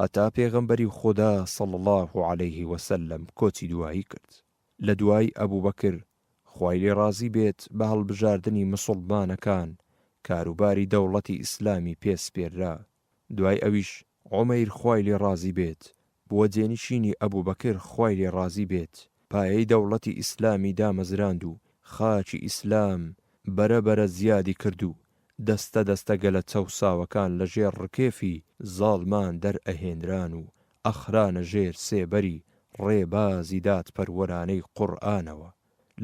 هەتا پێغەمبەری خودا صلی اللە علیه وسلم کۆچی دوایی کرد. لە دوای ئەبوبەکر خوای لێ ڕازی بێت بە هەڵبژاردنی مسوڵمانەکان کاروباری دەوڵەتی ئیسلامی پێ سپێررا. دوای ئەویش عومەیر خوای لێ ڕازی بێت بووە جێنشینی ئەبوبەکر خوای لێ ڕازی بێت پایەی دەوڵەتی ئیسلامی دامەزراند و. خاکی ئیسلام بەرە بەرە زیادی کرد و دەستە دەستە گەلە چەوساوەکان لە ژێر ڕکێفی زاڵمان دەرئەهێنران و ئەخرانە ژێر سێبەری ڕێبازی دادپەروەرانەی قورئانەوە.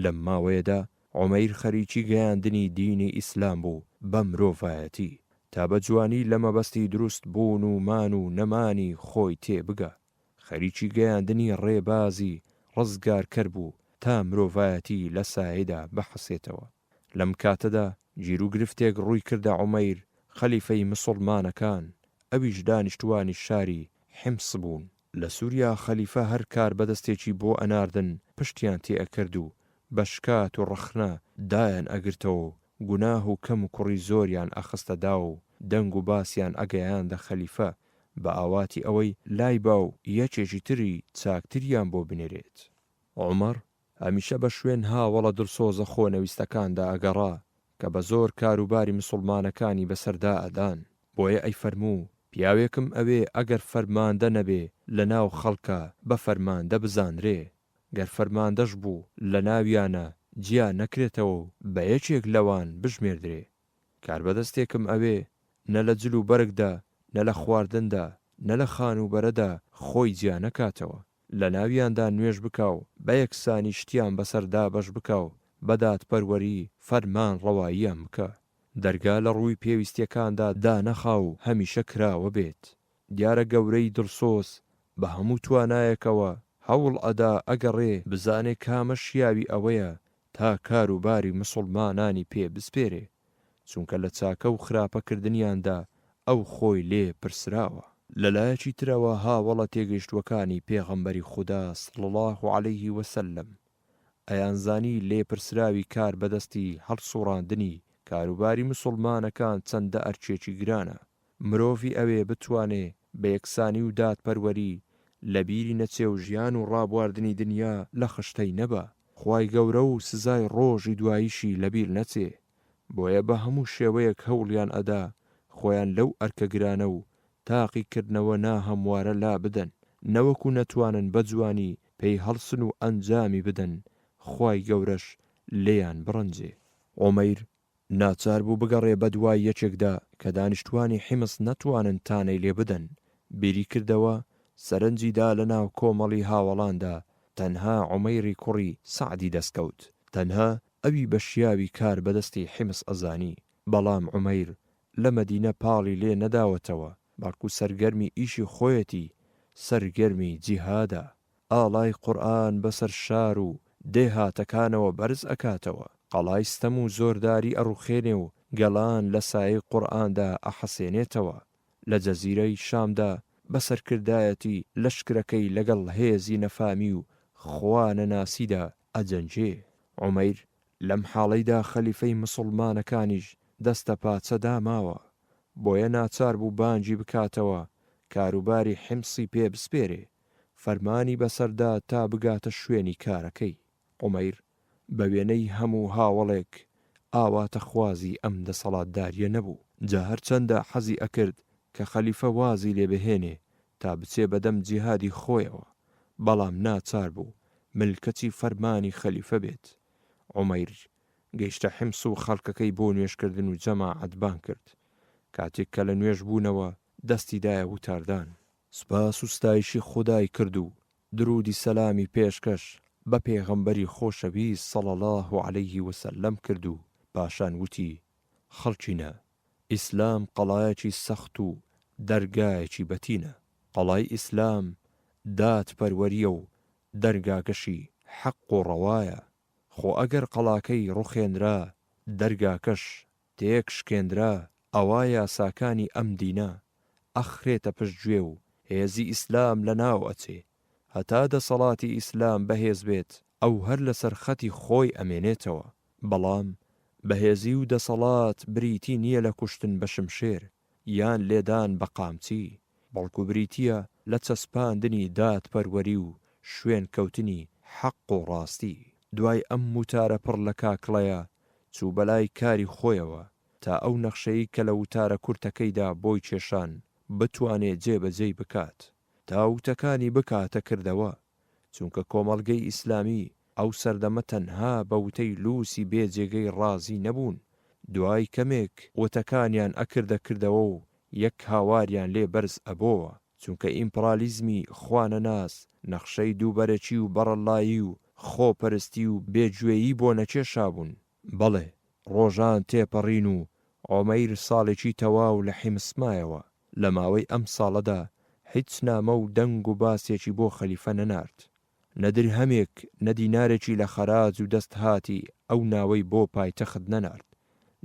لەم ماوەیەدا عومەیر خەریکی گەیاندنی دینی ئیسلام بوو بە مرۆڤایەتی، تا بە جوانی لە مەبەستی دروست بوون و مان و نەمانی خۆی تێ بگا. خەریکی گەیاندنی ڕێبازی ڕزگارکەر بوو تا مرۆڤایەتی لە سایەیدا بحەسێتەوە. لەم کاتەدا گیروگرفتێک ڕووی کردە عومەیر خەلیفەی مسوڵمانەکان، ئەویش دانیشتووانی شاری حیمس بوون. لە سوریا خەلیفە هەر کاربەدەستێکی بۆ ئەناردن پشتیان تێ ئەکرد و بە شکات و ڕەخنە دایان ئەگرتەوە و گوناه و کەم و کوڕی زۆریان ئەخستە داو و دەنگ و باسیان ئەگەیاندە خەلیفە بە ئاواتی ئەوەی لای با و یەکێکی تری چاکتریان بۆ بنێرێت. عومەر هەمیشە بە شوێن هاوەڵە دڵسۆزە خۆنەویستەکاندا ئەگەڕا کە بە زۆر کاروباری مسوڵمانەکانی بەسەردا ئەدان، بۆیە ئەیفەرموو، پیاوێکم ئەوێ ئەگەر فەرماندە نەبێ لە ناو خەڵکا بە فەرماندە بزانرێ، گەر فەرماندەش بوو لە ناویانا جیا نەکرێتەوە و بە یەکێک لەوان بژمێردرێ. کاربەدەستێکم ئەوێ نە لە جل و بەرگدا، نە لە خواردندا، نە لە خانووبەرەدا خۆی جیا نەکاتەوە. لە ناویاندا نوێژ بکا و بە یەکسانی شتیان بەسەر دابەش بکا و بە دادپەروەری فەرمان ڕەواییان بکا. دەرگا لە ڕووی پێویستیەکاندا دانەخا و هەمیشە کراوە بێت. دیارە گەورەی دڵسۆز بە هەموو توانایەکەوە هەوڵ ئەدا ئەگەڕێ بزانێ کامە شیاوی ئەوەیە تا کار و باری مسوڵمانانی پێ بسپێرێ، چونکە لە چاکە و خراپە کردنیاندا ئەو خۆی لێ پرسراوە. لە لایەکی ترەوە هاوەڵە تێگەیشتووەکانی پێغەمبەری خودا صلی اللە علیه و سلم ئەیانزانی لێپرسراوی کار بەدەستی هەڵسوڕاندنی کاروباری مسوڵمانەکان چەندە ئەرکێکی گرانە، مرۆڤی ئەوێ بتوانێ بە یەکسانی و دادپەروەری لە بیری نەچێ و ژیان و ڕابواردنی دنیا لە خشتەی نەبا، خوای گەورە و سزای ڕۆژی دواییشی لە بیر نەچێ، بۆیە بە هەموو شێوەیەک هەوڵیان ئەدا خۆیان لەو ئەرکە گرانە و تاقیکردنەوە ناهەموارە لا بدەن، نەوەکو نەتوانن بە جوانی پێی هەڵسن و ئەنجامی بدەن، خوای گەورەش لێیان بڕەنجێ. عومەیر ناچار بوو بگەڕێ بەدوای یەکێکدا کە دانیشتوانی حیمس نەتوانن تانەی لێ بدەن، بیری کردەوە، سەرنجی دا لە ناو کۆمەڵی هاوەڵاندا تەنها عومەیری کوڕی سەعدی دەست کەوت، تەنها ئەوی بە شیاوی کار بەدەستی حیمس ئەزانی، بەڵام عومەیر لە مەدینە پاڵی لێ نەداوەتەوە، بەڵکو سەرگەرمی ئیشی خۆیەتی، سەرگەرمی جیهادە. ئاڵای قورئان بەسەر شار و دێهاتەکانەوە بەرز ئەکاتەوە، قەڵای ستەم و زۆرداری ئەڕوخێنێ و گەلان لە سایەی قورئاندا ئەحەسێنێتەوە. لە جەزیرەی شامدا بە سەرکردایەتی لەشکرەکەی لەگەڵ هێزی نەفامی و خوا نەناسیدا ئەجەنگێ. عومەیر لەم حاڵەیدا خەلیفەی مسوڵمانەکانیش دەستەپاچە داماوە، بۆیە ناچار بوو بانگی بکاتەوە کاروباری حیمسی پێ بسپێرێ، فەرمانی بەسەردا تا بگاتە شوێنی کارەکەی. عومەیر بە وێنەی هەموو هاوەڵێک ئاواتەخوازی ئەم دەسەڵاتدارییە نەبوو، جا هەرچەندە حەزی ئەکرد کە خەلیفە وازی لێ بهێنێ تا بچێ بەدەم جیهادی خۆیەوە، بەڵام ناچار بوو ملکەچی فەرمانی خەلیفە بێت. عومەیر گەیشتە حیمس و خەڵکەکەی بۆ نوێژکردن و جەماعەت بانگ کرد. کاتێک کە لە نوێژ بوونەوە دەستی دایە وتاردان. سوپاس و ستایشی خودای کرد و دروودی سەلامی پێشکەش بە پێغەمبەری خۆشەویست صلی اللە علیه وسلم کرد و پاشان وتی، خەڵکینە، ئیسلام قەڵایەکی سەخت و دەرگایەکی بەتینە، قەڵای ئیسلام دادپەروەرییە و دەرگاکەشی حەق و ڕەوایە، خۆ ئەگەر قەڵاکەی ڕوخێنرا دەرگاکەش تێک شکێنرا ئەوا یاساکانی ئەم دینە ئەخرێتە پشت گوێ و هێزی ئیسلام لە ناو ئەچێ. هەتا دەسەڵاتی ئیسلام بەهێز بێت ئەو هەر لەسەر خەتی خۆی ئەمێنێتەوە. بەڵام بەهێزی و دەسەڵات بریتی نیە لە کوشتن بە شمشێر یان لێدان بە قامچی، بەڵکو بریتیە لە چەسپاندنی دادپەروەری و شوێن کەوتنی حەق و ڕاستی. دوای ئەم وتارە پڕ لە کاکڵەیە چوو بەلای کاری خۆیەوە تا ئەو نەخشەی کە لە وتارە کورتەکەیدا بۆی کێشان بتوانێ جێبەجێی بکات تا وتەکانی بکاتە کردەوە چونکە کۆمەڵگەی ئیسلامی. ئەو سەردەمە تەنها بە وتەی لووسی بێ جێگەی ڕازی نەبوون، دوای کەمێک وتەکانیان ئەکردە کردەوە و یەک هاواریان لێ بەرز ئەبۆوە، چونکە ئیمپڕالیزمی خوانەناس نەخشەی دووبەرەکی و بەڕەلایی و خۆپەرستی و بێ گوێیی بۆ نەکێشابوون. بەڵێ، ڕۆژان تێپەڕین و عومەیر ساڵێکی تەواو لە حیمس مایەوە، لە ماوەی ئەم ساڵەدا هیچ نامە و دەنگ و باسێکی بۆ خەلیفە نەنارد. نە درهەمێک، نە دینارێکی لە خەراج و دەستهاتی ئەو ناوەی بۆ پایتەخت نەنارد.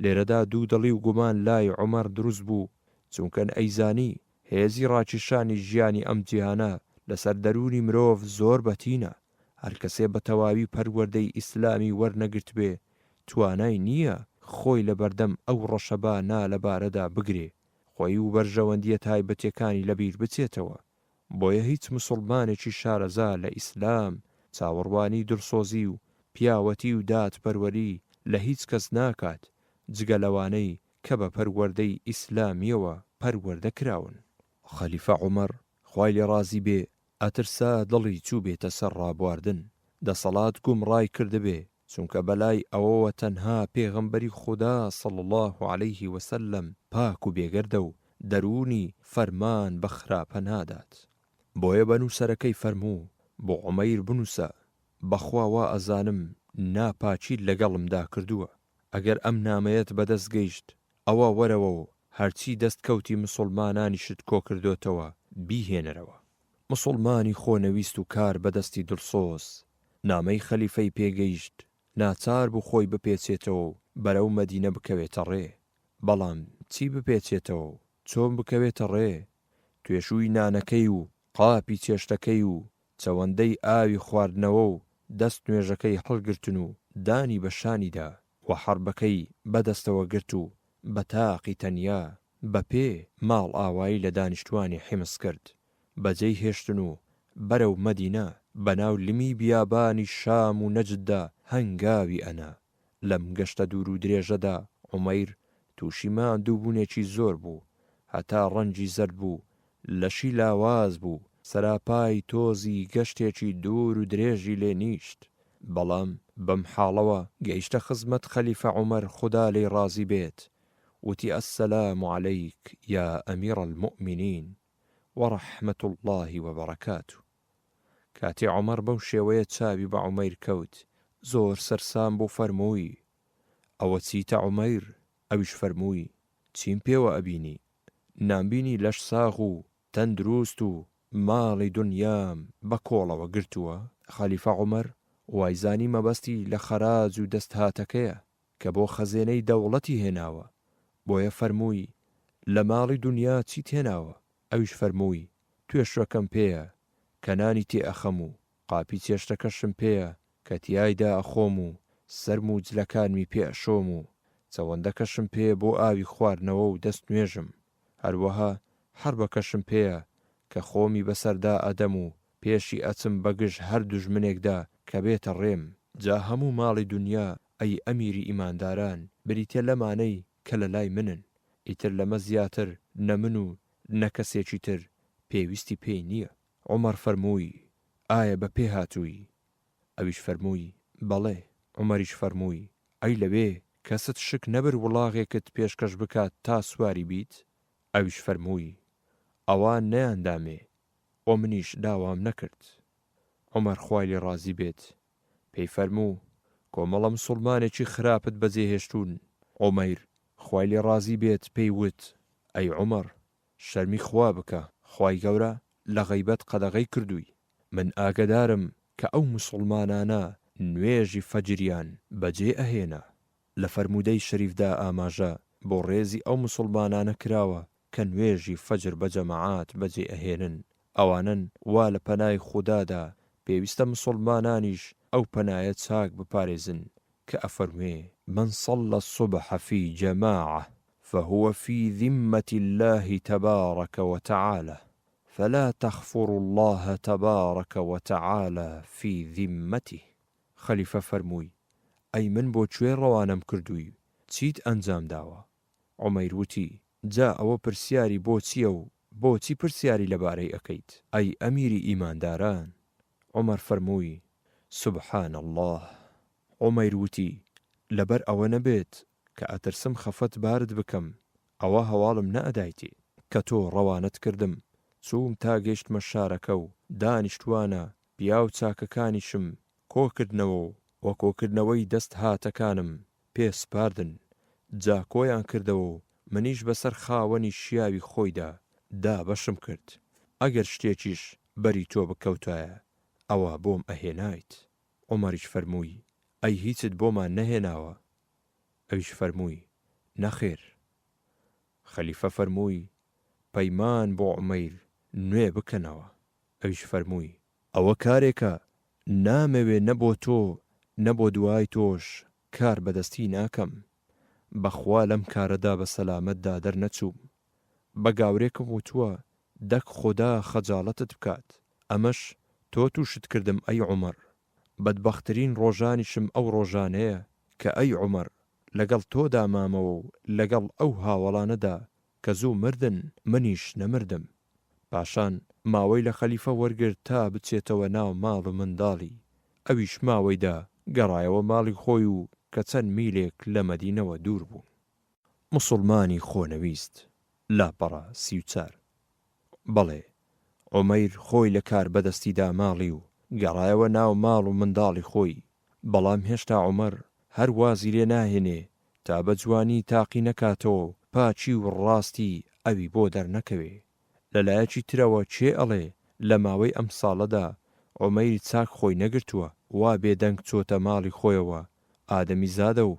لێرەدا دوودڵی و گومان لای عومەر دروست بوو، چونکە ئەیزانی هێزی ڕاکێشانی ژیانی ئەم جیهانە لەسەر دەروونی مرۆڤ زۆر بەتینە، هەرکەسێ بە تەواوی پەروەردەی ئیسلامی وەرنەگرتبێ توانای نییە خۆی لە بەردەم ئەو ڕەشەبا نالەبارەدا بگرێ، خۆی و بەرژەوەندییە تایبەتیەکانی لەبیر بچێتەوە. بۆیە هیچ مسوڵمانێکی شارەزا لە ئیسلام چاوەڕوانی دڵسۆزی و پیاوەتی و دادپەروەری لە هیچ کەس ناکات جگە لەوانەی کە بە پەروەردەی ئیسلامیەوە پەروەردە کراون. خەلیفە عومەر خوای لێ ڕازی بێ ئەترسا دڵی چووبێتە سەر ڕابواردن، دەسەڵات گومڕای کردبێ، چونکە بەلای ئەوەوە تەنها پێغەمبەری خودا صلی اللە علیه وسلم پاک و بێگەردە و دەروونی فەرمان بە خراپە نادات. بۆیە بە نووسەرەکەی فەرموو، بۆ عومەیر بنووسە، بەخوا وا ئەزانم ناپاکیت لەگەڵمدا کردووە، ئەگەر ئەم نامەیەت بەدەست گەیشت ئەوا وەرەوە و هەرچی دەستکەوتی مسوڵمانانیشت کۆکردۆتەوە بیهێنەرەوە. مسوڵمانی خۆنەویست و کار بەدەستی دڵسۆز نامەی خەلیفەی پێ گەیشت، ناچار بوو خۆی بپێچێتەوە و بەرەو مەدینە بکەوێتە ڕێ. بەڵام چی بپێچێتەوە و چۆن بکەوێتە ڕێ؟ توێشووی نانەکەی و قاپی چێشتەکەی و چەوەندەی ئاوی خواردنەوە و دەست نوێژەکەی هەڵگرتن و دانی بە شانیدا و حەڕبەکەی بە دەستەوە گرت و بە تاقی تەنیا بە پێ ماڵئاوایی لە دانیشتوانی حیمس کرد، بەجێی هێشتن و بەرەو مەدینە بە ناو لمی بیابانی شام و نەجددا هەنگاوی ئەنا. لەم گەشتە دوور و درێژەدا عومەیر تووشی ماندووبوونێکی زۆر بوو، هەتا ڕەنگی زەرد بوو، لەشی لاواز بوو، سەراپای تۆزی گەشتێکی دوور و درێژی لێ نیشت، بەڵام بەم حاڵەوە گەیشتە خزمەت خەلیفە عومەر خودا لێی ڕازی بێت، وتی السلام علیک یا امیر المومنین ورحمە اللە وبرکاته. کاتێ عومەر بەو شێوەیە چاوی بە عومەیر کەوت زۆر سەرسام بوو فەرمووی، ئەوە چیتە عومەیر؟ ئەویش فەرمووی، چیم پێوە ئەبینی؟ نامبینی لەش ساغ و تەندروست و ماڵی دونیام بە کۆڵەوە گرتووە؟ خەلیفە عومەر وایزانی مەبەستی لە خەراج و دەستهاتەکەیە کە بۆ خەزێنەی دەوڵەتی هێناوە، بۆیە فەرمووی، لە ماڵی دونیا چیت هێناوە؟ ئەویش فەرمووی، توێشوەکەم پێیە کە نانی تێ ئەخەم و قاپی چێشتەکەشم پێیە کە تیایدا ئەخۆم و سەرم و جلەکانمی پێ ئەشۆم و چەوەندەکەشم پێیە بۆ ئاوی خواردنەوە و دەست نوێژم، هەروەها حەربەکەشم پێیە کە خۆمی بەسەردا ئەدەم و پێشی ئەچم بەگژ هەر دوژمنێکدا کە بێتە ڕێم. جا هەموو ماڵی دونیا ئەی ئەمیری ئیمانداران بریتیە لەمانەی کە لەلای منن، ئیتر لەمە زیاتر نە من و نە کەسێکی تر پێویستی پێی نییە. عومەر فەرمووی، ئایا بە پێ هاتووی؟ ئەویش فەرمووی، بەڵێ. عومەریش فەرمووی، ئەی لەوێ کەست شک نەبرد وڵاغێکت پێشکەش بکات تا سواری بیت؟ ئەویش فەرمووی، ئەوان نەیاندامێ و منیش داوام نەکرد. عومەر خوای لێ ڕازی بێت پێی فەرموو، کۆمەڵە مسوڵمانێکی خراپت بەجێ هێشتوون. عومەیر خوای لێ ڕازی بێت پێی وت، ئەی عومەر شەرمی خوا بکە، خوای گەورە لە غەیبەت قەدەغەی کردووی، من ئاگەدارم کە ئەو مسوڵمانانە نوێژی فەجریان بەجێ ئەهێنا. لە فەرموودەی شەریفدا ئاماژە بۆ ڕێزی ئەو مسوڵمانانە کراوە کە نوێژی فەجر بە جەماعات بەجێ ئەهێنن، ئەوانەن وا لە پەنای خودادا، پێویستە مسوڵمانانیش ئەو پەنایە چاک بپارێزن کە ئەفەرموێ، من صلی الصبح فی جماعە فهو فی ذمە اللە تبارک وتعالی فلا تخفروا اللە تبارک وتعالی فی ذمته. خەلیفە فەرمووی، ئەی من بۆ کوێ ڕەوانەم کردووی چیت ئەنجام داوە؟ عومەیر وتی، جا ئەوە پرسیاری بۆ چییە و بۆچی پرسیاری لەبارەی ئەکەیت ئەی ئەمیری ئیمانداران؟ عومەر فەرمووی، سبحان اللە. عومەیر وتی، لەبەر ئەوە نەبێت کە ئەترسم خەفەت بارت بکەم ئەوە هەواڵم نەئەدایتێ. کە تۆ ڕەوانەت کردم چووم تا گەیشتمە شارەکە و دانیشتووانە پیاو چاکەکانیشم کۆ کردنەوە و وە کۆکردنەوەی دەست هاتەکانم پێ سپاردن جا کۆیان کردەوە و منیش بەسەر خاوەنی شیاوی خۆیدا دابەشم کرد ئەگەر شتێکیش بەری تۆ بکەوتایە ئەوا بۆم ئەهێنایت. عومەریش فەرمووی، ئەی هیچت بۆمان نەهێناوە؟ ئەویش فەرمووی، نەخێر. خەلیفە فەرمووی، پەیمان بۆ عومەیر نوێ بکەنەوە. ئەویش فەرمووی، ئەوە کارێکە نامەوێ نە بۆ تۆ نە بۆ دوای تۆش کار بەدەستی ناکەم، بەخوا لەم کارەدا بە سەلامەتدا دەرنەچووم. بە گاورێکم وتووە دەک خودا خەجاڵەتت بکات ئەمەش تۆ توشت کردم ئەی عومەر بەدبەخترین ڕۆژانیشم ئەو ڕۆژانەیە کە ئەی عومەر لەگەڵ تۆدا مامەوە و لەگەڵ ئەو هاوەڵانەدا کە زوو مردن منیش نەمردم پاشان ماوەی لە خەلیفە وەرگرت تا بچێتەوە ناو ماڵ و منداڵی ئەویش ماوەی دا گەڕایەوە ماڵی خۆی و کە چەند میلێک لە مەدینەوە دوور بوون. موسوڵمانی خۆنەویست، لاپەڕە 34. بەڵێ، عومەیر خۆی لە کاربەدەستی داماڵی و گەڕایەوە ناو ماڵ و منداڵی خۆی، بەڵام هێشتا عومەر هەر وازی لێ ناهێنێ تا بە جوانی تاقی نەکاتەوە و پاکی و ڕاستی ئەوی بۆ دەرنەکەوێ. لە لایەکی ترەوە کێ ئەڵێ لە ماوەی ئەم ساڵەدا عومەیر چاک خۆی نەگرتووە وا بێدەنگ چۆتە ماڵی خۆیەوە ئادەمیزادە و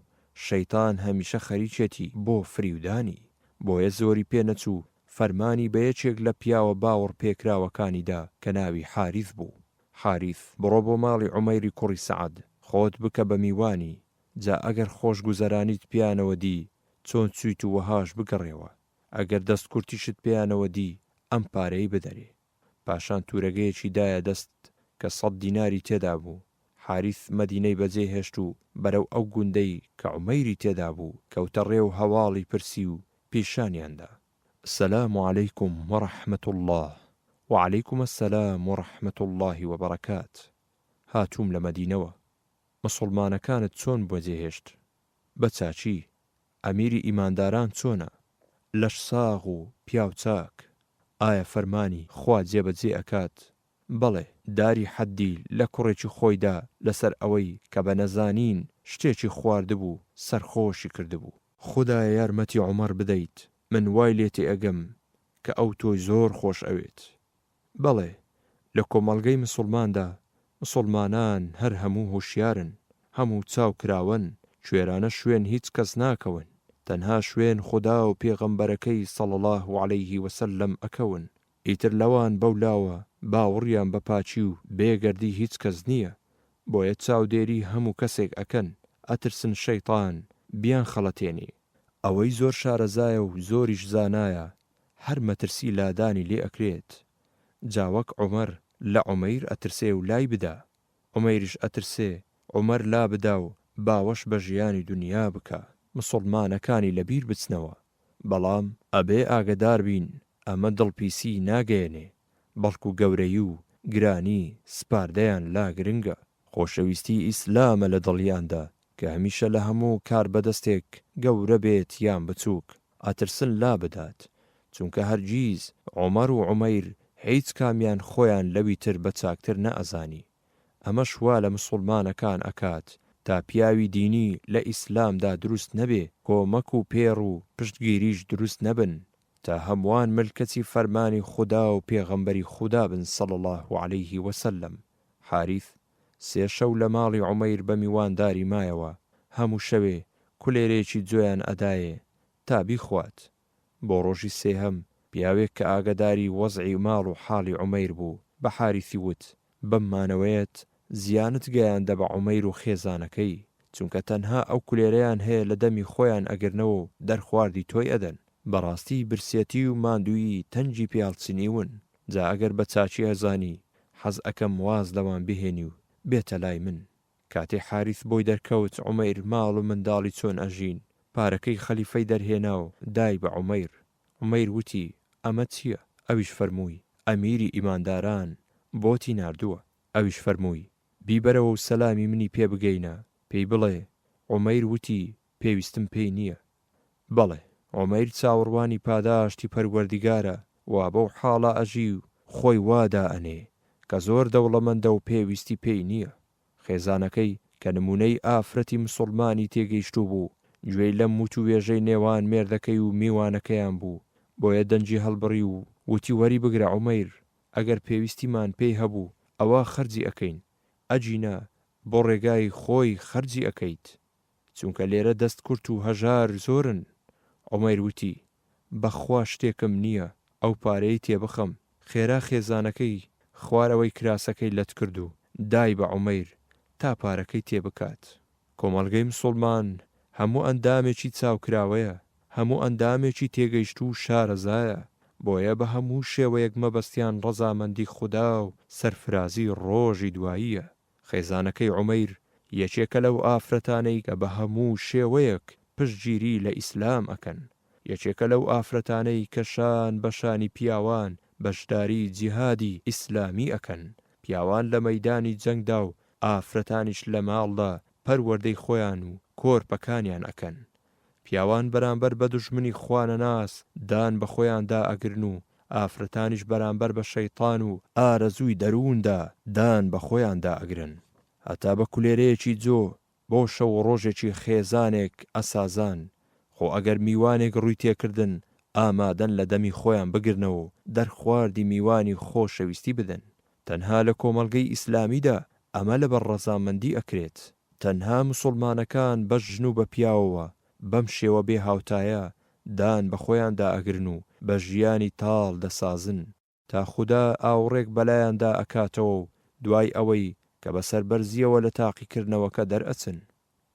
شەیتان هەمیشە خەریکێتی بۆ فریودانی بۆیە زۆری پێ نەچوو فەرمانی بە یەکێک لە پیاوە باوەڕپێکراوەکانی دا کە ناوی حاریث بوو حاریث بڕۆ بۆ ماڵی عومەیری کوڕی سەعد خۆت بکە بە میوانی جا ئەگەر خۆشگوزەرانیت پێیانەوە دی چۆن چوویت و وەهاش بگەڕێوە ئەگەر دەست کورتیشت پێیانەوە دی ئەم پارەی بدەرێ. پاشان تورەگەیەکی دایە دەست کە سەت دیناری تێدا بوو. حاریث مەدینەی بەجێ هێشت و بەرەو ئەو گوندەی کە عومەیری تێدا بوو کەوتە ڕێ و هەواڵی پرسی و پیشانیان دا. السلام علیکم و رحمە اللە. وعلیکم السلام و رحمە اللە و بەرەکات. هاتووم لە مەدینەوە. مسوڵمانەکانت چۆن بەجێ هێشت؟ بە چاکی. ئەمیری ئیمانداران چۆنە؟ لەش ساغ و پیاو چاک. ئایا فەرمانی خوا جێبەجێ ئەکات؟ بەڵێ. داری حەدی لە کوڕێکی خۆی دا لەسەر ئەوەی کە بە نەزانین شتێکی خواردبوو سەرخۆشی کردبوو. خودایە یارمەتی عومەر بدەیت من وای لێ تێئەگەم کە ئەو تۆی زۆر خۆش ئەوێت. بەڵێ لە کۆمەڵگەی مسوڵماندا مسوڵمانان هەر هەموو هۆشیارن، هەموو چاو کراوەن، کوێرانە شوێن هیچ کەس ناکەون، تەنها شوێن خودا و پێغەمبەرەکەی صلی اللە علیه وسلم ئەکەون، ئیتر لەوان بەولاوە باوڕیان بە پاکی و بێ گەردی هیچ کەس نیە، بۆیە چاودێری هەموو کەسێک ئەکەن، ئەترسن شەیتان بیان خەڵەتێنێ. ئەوەی زۆر شارەزایە و زۆریش زانایە هەر مەترسی لادانی لێ ئەکرێت جا وەک عومەر لە عومەیر ئەترسێ و لای بدا عومەیریش ئەترسێ عومەر لا بدا و باوەش بە ژیانی دونیا بکا مسوڵمانەکانی لە بیر بچنەوە بەڵام ئەبێ ئاگەدار بین ئەمە دڵ پیسی ناگەیەنێ بەڵکو گەورەیی و گرانی سپاردەیان لا گرنگە. خۆشەویستی ئیسلامە لە دڵیاندا کە هەمیشە لە هەموو کاربەدەستێک گەورە بێت یان بچووک ئەترسن لابدات چونکە هەرگیز عومەر و عومەیر هیچ کامیان خۆیان لەوی تر بە چاکتر نەئەزانی ئەمەش وا لە مسوڵمانەکان ئەکات تا پیاوی دینی لە ئیسلامدا دروست نەبێ کۆمەک و پێڕ و پشتگیریش دروست نەبن تا هەمووان ملکەچی فەرمانی خودا و پێغەمبەری خودا بن صلی اللە علیه وسلم. حاریث سێ شەو لە ماڵی عومەیر بە میوانداری مایەوە، هەموو شەوێ کولێرەیەکی جۆیان ئەدایێ تا بیخوات. بۆ ڕۆژی سێهەم پیاوێک کە ئاگەداری وەزعی ماڵ و حاڵی عومەیر بوو بە حاریثی وت، بەم مانەوەیەت زیانت گەیاندە بە عومەیر و خێزانەکەی، چونکە تەنها ئەو کولێرەیان هەیە لە دەمی خۆیان ئەگرنەوە و دەرخواردی تۆی ئەدەن. بەڕاستی برسێتی و ماندوویی تەنگی پێ هەڵچنیون. جا ئەگەر بە چاکی ئەزانی حەز ئەکەم واز لەوان بهێنی و بێتە لای من. کاتێ حاریث بۆی دەرکەوت عومەیر ماڵ و منداڵی چۆن ئەژین، پارەکەی خەلیفەی دەرهێنا و دای بە عومەیر. عومەیر وتی، ئەمە چییە؟ ئەویش فەرمووی، ئەمیری ئیمانداران بۆتی ناردووە. ئەویش فەرمووی. بیبەرەوە و سەلامی منی پێ بگەینە، پێی بڵێ، عومەیر وتی، پێویستم پێی نییە. بەڵێ، عومەیر چاوەڕوانی پاداشتی پەروەردیگارە، وا بەو حاڵە ئەژی و خۆی وا دائەنێ، کە زۆر دەوڵەمەندە و پێویستی پێی نییە. خێزانەکەی کە نموونەی ئافرەتی مسوڵمانی تێگەیشتوو بوو، گوێی لەم وتووێژەی نێوان مێردەکەی و میوانەکەیان بوو، بۆیە دەنگی هەڵبڕی و وتی وەری بگرە عومەیر، ئەگەر پێویستیمان پێی هەبوو ئەوا خەرجی ئەکەین، ئەگینا بۆ ڕێگای خۆی خەرجی ئەکەیت، چونکە لێرە دەست کورت و هەژار زۆرن. عومەیر وتی، بەخوا شتێکم نییە ئەو پارەیەی تێبخەم، خێرا خێزانەکەی خوارەوەی کراسەکەی لەت کرد و دای بە عومەیر تا پارەکەی تێبکات. کۆمەڵگەی مسوڵمان هەموو ئەندامێکی چاوکراوەیە، هەموو ئەندامێکی تێگەیشتوو و شارەزایە، بۆیە بە هەموو شێوەیەک مەبەستیان ڕەزامەندی خودا و سەرفرازی ڕۆژی دواییە. خێزانەکەی عومەیر یەکێکە لەو ئافرەتانەی کە بە هەموو شێوەیەک پشتگیری لە ئیسلام ئەکەن، یەکێکە لەو ئافرەتانەی کە شان بە شانی پیاوان بەشداری جیهادی ئیسلامی ئەکەن، پیاوان لە مەیدانی جەنگدا و ئافرەتانیش لە ماڵدا پەروەردەی خۆیان و کۆرپەکانیان ئەکەن. پیاوان بەرامبەر بە دوژمنی خوانەناس دان بە خۆیاندا ئەگرن و ئافرەتانیش بەرامبەر بە شەیتان و ئارەزووی دەرووندا دان بە خۆیاندا ئەگرن. هەتا بە کولێرەیەکی جۆ بۆ شەو و ڕۆژێکی خێزانێک ئەسازان، خۆ ئەگەر میوانێک ڕووی تێکردن ئامادەن لە دەمی خۆیان بگرنەوە و دەرخواردی میوانی خۆشەویستی بدەن. تەنها لە کۆمەڵگەی ئیسلامیدا ئەمە لەبەر ڕەزامەندی ئەکرێت. تەنها موسوڵمانەکان بە ژن و بە پیاوەوە بەم شێوە بێ هاوتایە دان بە خۆیاندا ئەگرن و بە ژیانی تاڵ دەسازن تا خودا ئاوڕێک بەلایاندا ئەکاتەوە و دوای ئەوەی کە بە سەربەرزیەوە لە تاقیکردنەوەکە دەرئەچن.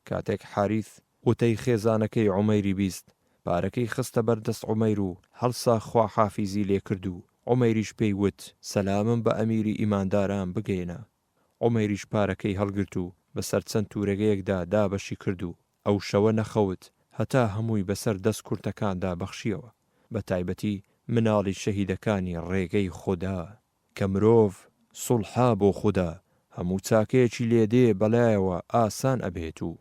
کاتێک حاریث وتەی خێزانەکەی عومەیری 20 پارەکەی خستە بەر دەست عومەیر و هەڵسا خواحافیزی لێ کرد و عومەیریش پێی وت، سەلامم بە ئەمیری ئیمانداران بگەیەنە. عومەیریش پارەکەی هەڵگرت و بەسەر چەند تورەگەیەکدا دابەشی کرد و ئەو شەوە نەخەوت هەتا هەمووی بەسەر دەست کورتەکاندا بەخشیەوە، بە تایبەتی مناڵی شەهیدەکانی ڕێگەی خودا. کە مرۆڤ سوڵحا بۆ خودا هەموو چاکەیەکی لێ دێ بەلایەوە ئاسان ئەبێت و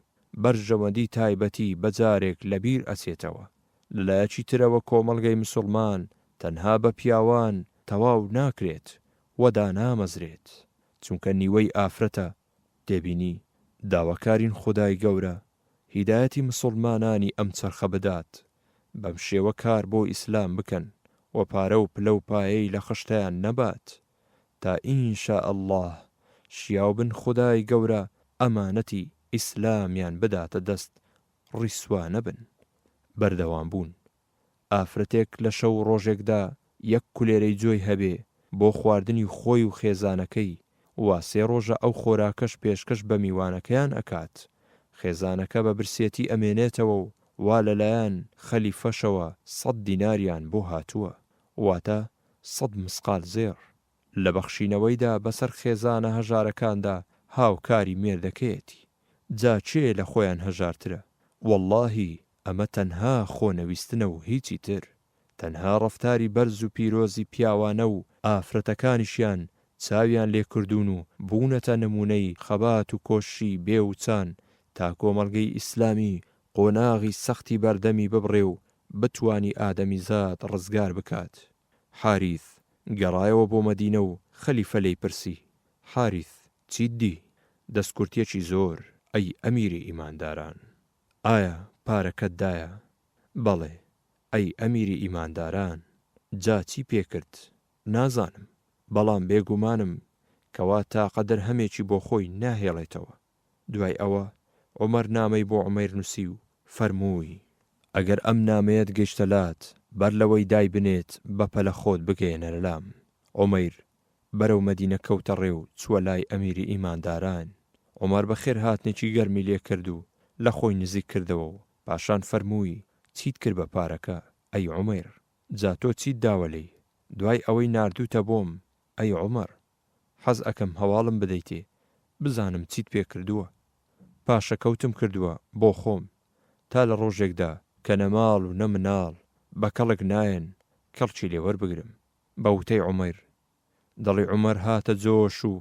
بەرژەوەندی تایبەتی بە جارێک لە بیر ئەچێتەوە. لە لایەکی ترەوە کۆمەڵگەی مسوڵمان تەنها بە پیاوان تەواو ناکرێت و دانامەزرێت چونکە نیوەی ئافرەتە تێبینی، داواکارین خودای گەورە هیدایەتی مسوڵمانانی ئەم چەرخە بدات بەم شێوە کار بۆ ئیسلام بکەن و پارە و پلە و پایەی لە خشتەیان نەبات تا ان شاء اللە شیاو بن خودای گەورە ئەمانەتی ئیسلامیان بداتە دەست ڕیسوا نەبن. بەردەوام بوون. ئافرەتێک لە شەو و ڕۆژێکدا یەک کولێرەی جۆی هەبێ بۆ خواردنی خۆی و خێزانەکەی، وا سێ ڕۆژە ئەو خۆراکەش پێشکەش بە میوانەکەیان ئەکات، خێزانەکە بە برسێتی ئەمێنێتەوە و وا لەلایەن خەلیفەشەوە سەت دیناریان بۆ هاتووە، واتە سەت مسقال زێڕ. لە بەخشینەوەیدا بەسەر خێزانە هەژارەکاندا هاوکاری مێردەکەیەتی. جا کێ لە خۆیان هەژارترە؟ وەڵڵاهی ئەمە تەنها خۆنەویستنە و هیچی تر. تەنها ڕەفتاری بەرز و پیرۆزی پیاوانە و ئافرەتەکانیشیان چاویان لێ کردوون و بوونەتە نموونەی خەبات و کۆششی بێ وچان تا کۆمەڵگەی ئیسلامی قۆناغی سەختی بەردەمی ببڕێ و بتوانی ئادەمیزاد ڕزگار بکات. حاریث گەڕایەوە بۆ مەدینە و خەلیفە لێی پرسی، حاریث چیت دی؟ دەستکورتیەکی زۆر، ئەی ئەمیری ئیمانداران. ئایا پارەکەت دایە؟ بەڵێ، ئەی ئەمیری ئیمانداران. جا چی پێکرد؟ نازانم، بەڵام بێگومانم کەوا تاقە دەرهەمێکی بۆ خۆی ناهێڵێتەوە. دوای ئەوە عومەر نامەی بۆ عومەیر نووسی و فەرمووی. ئەگەر ئەم نامەیەت گەیشتە لات، بەر لەوەی دایبنێت بەپەلە خۆت بگەیەنەرە لام. عومەیر بەرەو مەدینە کەوتە ڕێ و چووە لای ئەمیری ئیمانداران. عومەر بەخێرهاتنێکی گەرمی لێ کرد و لە خۆی نزیک کردەوە و پاشان فەرمووی، چیت کرد بە پارەکە، ئەی عومەیر؟ جا تۆ چیت داوە لێی، دوای ئەوەی ناردووتە بۆم، ئەی عومەر؟ حەز ئەکەم هەواڵم بدەیتێ بزانم چیت پێ کردووە. پاشەکەوتم کردووە بۆ خۆم تا لە ڕۆژێکدا کە نە ماڵ و نە مناڵ بە کەڵک نایەن کەڵکی لێ وەربگرم. بە وتەی عومەر، دڵی عومەر هاتە جۆش و.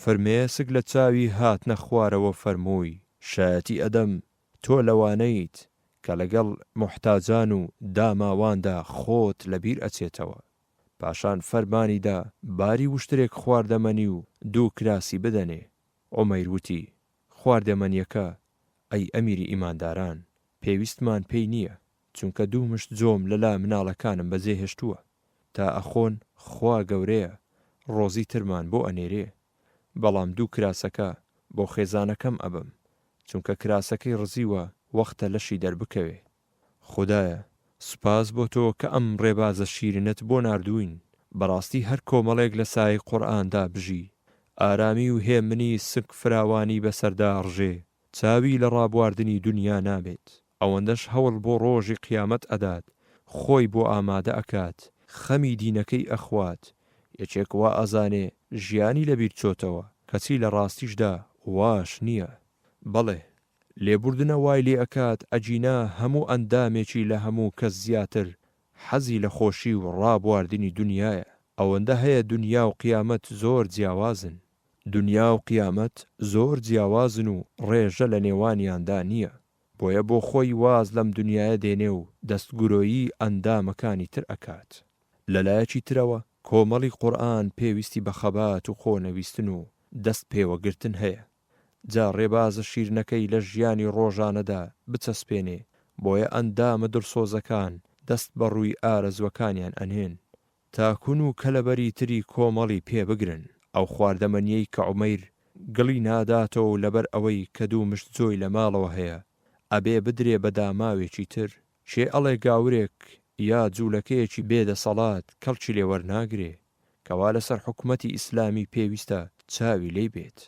فرمێسک لە چاوی هاتنە خوارەوە فەرمووی، شایەتی ئەدەم تۆ لەوانەیت کە لەگەڵ موحتاجان و داماواندا خۆت لەبیر ئەچێتەوە. پاشان فەرمانی دا باری وشترێک خواردەمەنی و دوو کراسی بدەنێ. عومەیر وتی، خواردەمەنیەکە ئەی ئەمیری ئیمانداران پێویستمان پێی نییە، چونکە دوو مشت جۆم لەلا مناڵەکانم بەجێ هێشتووە، تا ئەخۆن خوا گەورەیە ڕۆزی ترمان بۆ ئەنێرێ، بەڵام دوو کراسەکە بۆ خێزانەکەم ئەبەم، چونکە کراسەکەی ڕزیوە وەختە لەشی دەربکەوێ. خودایە سوپاس بۆ تۆ کە ئەم ڕێبازە شیرینەت بۆ ناردووین، بەڕاستی هەر کۆمەڵێک لە سایەی قورئاندا بژی، ئارامی و هێمنی سک فراوانی بەسەردا ئەڕژێ، چاوی لە ڕابواردنی دونیا نابێت، ئەوەندەش هەوڵ بۆ ڕۆژی قیامەت ئەدات، خۆی بۆ ئامادە ئەکات، خەمی دینەکەی ئەخوات، یەکێک وا ئەزانێ ژیانی لەبیر چۆتەوە، کەچی لە ڕاستیشدا واش نییە. بەڵێ، لێبوردنە وای لێ ئەکات ئەگینا هەموو ئەندامێکی لە هەموو کەس زیاتر حەزی لە خۆشی و ڕابواردنی دونیایە ئەوەندە هەیە دونیا و قیامەت زۆر جیاوازن. دونیا و قیامەت زۆر جیاوازن و ڕێژە لە نێوانیاندا نییە بۆیە بۆ خۆی واز لەم دونیایە دێنێ و دەستگرۆیی ئەندامەکانی تر ئەکات. لە لایەکی ترەوە کۆمەڵی قورئان پێویستی بە خەبات و خۆنەویستن و دەست پێوەگرتن هەیە. جا ڕێبازە شیرنەکەی لە ژیانی ڕۆژانەدا بچەسپێنێ، بۆیە ئەندامە دڵسۆزەکان دەست بە ڕووی ئارەزووەکانیان ئەنێن، تا کون و کەلەبەری تری کۆمەڵی پێ بگرن. ئەو خواردەمەنیەی کە عومەیر گڵی ناداتەوە و لەبەر ئەوەی کە دوو مشت جۆی لە ماڵەوە هەیە، ئەبێ بدرێ بە داماوێکی تر، کێ ئەڵێ گاورێک یا جوولەکەیەکی بێ دەسەڵات کەڵکی لێ وەرناگرێ، کەوا لەسەر حکومەتی ئیسلامی پێویستە چاوی لێی بێت.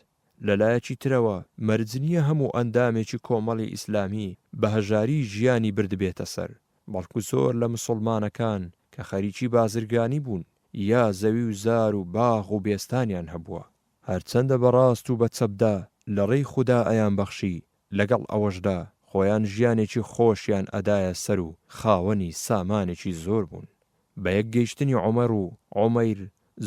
لە لایەکی ترەوە مەرج نییە هەموو ئەندامێکی کۆمەڵی ئیسلامی بە هەژاری ژیانی بردبێتە سەر، بەڵکو زۆر لە مسوڵمانەکان کە خەریکی بازرگانی بوون یا زەوی و زار و باغ و بێستانیان هەبووە، هەرچەندە بە ڕاست و بە چەپدا لە ڕێی خودا ئەیانبەخشی، لەگەڵ ئەوەشدا خۆیان ژیانێکی خۆشیان ئەدایە سەر و خاوەنی سامانێکی زۆر بوون. بە یەک گەیشتنی عومەر و عومەیر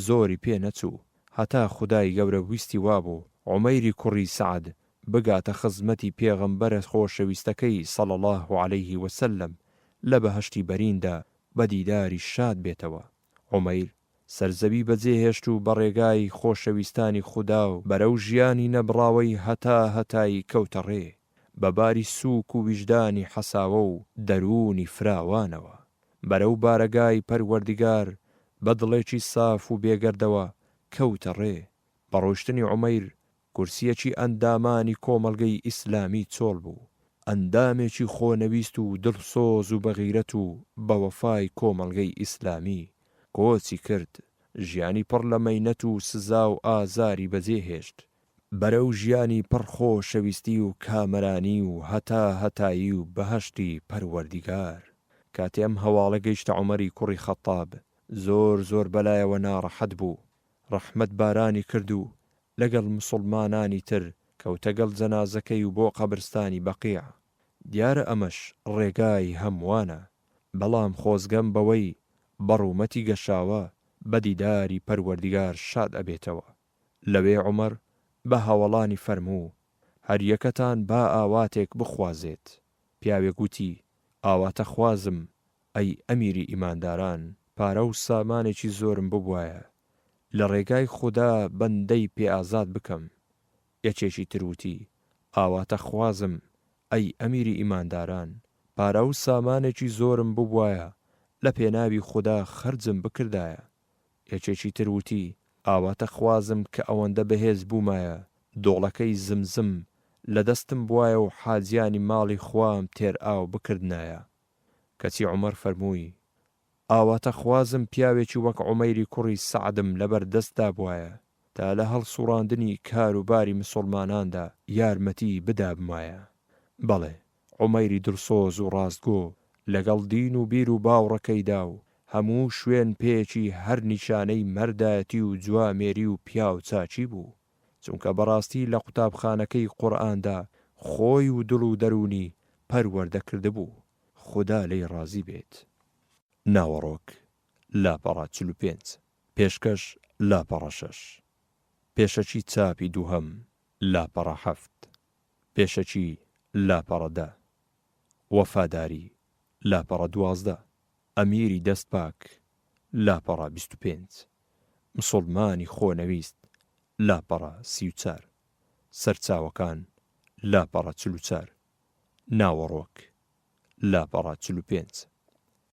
زۆری پێ نەچوو هەتا خودای گەورە ویستی وابوو عومەیری کوڕی سەعد بگاتە خزمەتی پێغەمبەرە خۆشەویستەکەی صلی اللە علیه وسلم لە بەهەشتی بەریندا بە دیداری شاد بێتەوە. عومەیر سەرزەوی بەجێهێشت و بە ڕێگای خۆشەویستانی خودا و بەرەو ژیانی نەبڕاوەی هەتا هەتایی کەوتە ڕێ، بە باری سووک و ویژدانی حەساوە و دەروونی فراوانەوە، بەرەو بارەگای پەروەردگار بە دڵێکی ساف و بێگەردەوە کەوتە ڕێ. بە ڕۆیشتنی عومەیر کورسییەکی ئەندامانی کۆمەڵگەی ئیسلامی چۆڵ بوو. ئەندامێکی خۆنەویست و دڵسۆز و بەغیرەت و بەوەفای کۆمەڵگەی ئیسلامی کۆچی کرد، ژیانی پڕ لە مەینەت و سزا و ئازاری بەجێ هێشت، بەرەو ژیانی پڕ خۆشەویستی و کامەرانی و هەتا هەتایی و بەهەشتی پەروەردیگار. کاتێ ئەم هەواڵە گەیشتە عومەری کوڕی خەتاب، زۆر زۆر بەلایەوە ناڕەحەت بوو، ڕەحمەت بارانی کرد و لەگەڵ موسوڵمانانی تر کەوتە گەڵ جەنازەکەی و بۆ قەبرستانی بەقیع. دیارە ئەمەش ڕێگای هەمووانە، بەڵام خۆزگەم بەوەی بە ڕوومەتی گەشاوە بە دیداری پەروەردگار شاد ئەبێتەوە. لەوێ عومەر بە هاوەڵانی فەرموو، هەر یەکەتان با ئاواتێک بخوازێت. پیاوێک وتی، ئاواتەخوازم ئەی ئەمیری ئیمانداران پارە و سامانێکی زۆرم ببوایە لە ڕێگای خودا بەندەی پێ ئازاد بکەم. یەکێکی تر وتی، ئاواتەخوازم ئەی ئەمیری ئیمانداران پارە و سامانێکی زۆرم ببوایە لە پێناوی خودا خەرجم بکردایە. یەکێکی تر وتی، ئاواتەخوازم کە ئەوەندە بەهێز بوومایە دۆڵەکەی زمزم لە دەستم بوایە و حاجیانی ماڵی خوام تێرئاو بکردنایە. کەچی عومەر فەرمووی، ئاواتەخوازم پیاوێکی وەک عومەیری کوڕی سەعدم لەبەر دەستدا بوایە تا لە هەڵسوڕاندنی کار و باری مسوڵماناندا یارمەتی بدابمایە. بەڵێ، عومەیری دڵسۆز و ڕاستگۆ لەگەڵ دین و بیر و باوڕەکەیدا و هەموو شوێن پێیەکی هەر نیشانەی مەردایەتی و جوامێری و پیاوچاکی بوو، چونکە بەڕاستی لە قوتابخانەکەی قورئاندا خۆی و دڵ و دەروونی پەروەردە کردبوو، خودا لێی ڕازی بێت. ناوەڕۆک، لاپەڕە 45، پێشکەش، لاپەڕە شەش. پێشەکی چاپی دووهەم، لاپەڕە حەفت. پێشەکی، لاپەڕە دە. وەفاداری، لاپەڕە 12. ئەمیری دەست پاک، لاپەڕە 25. مسوڵمانی خۆنەویست، لاپەڕە 34. سەرچاوەکان، لاپەڕە 44. ناوەڕۆک، لاپەڕە 45.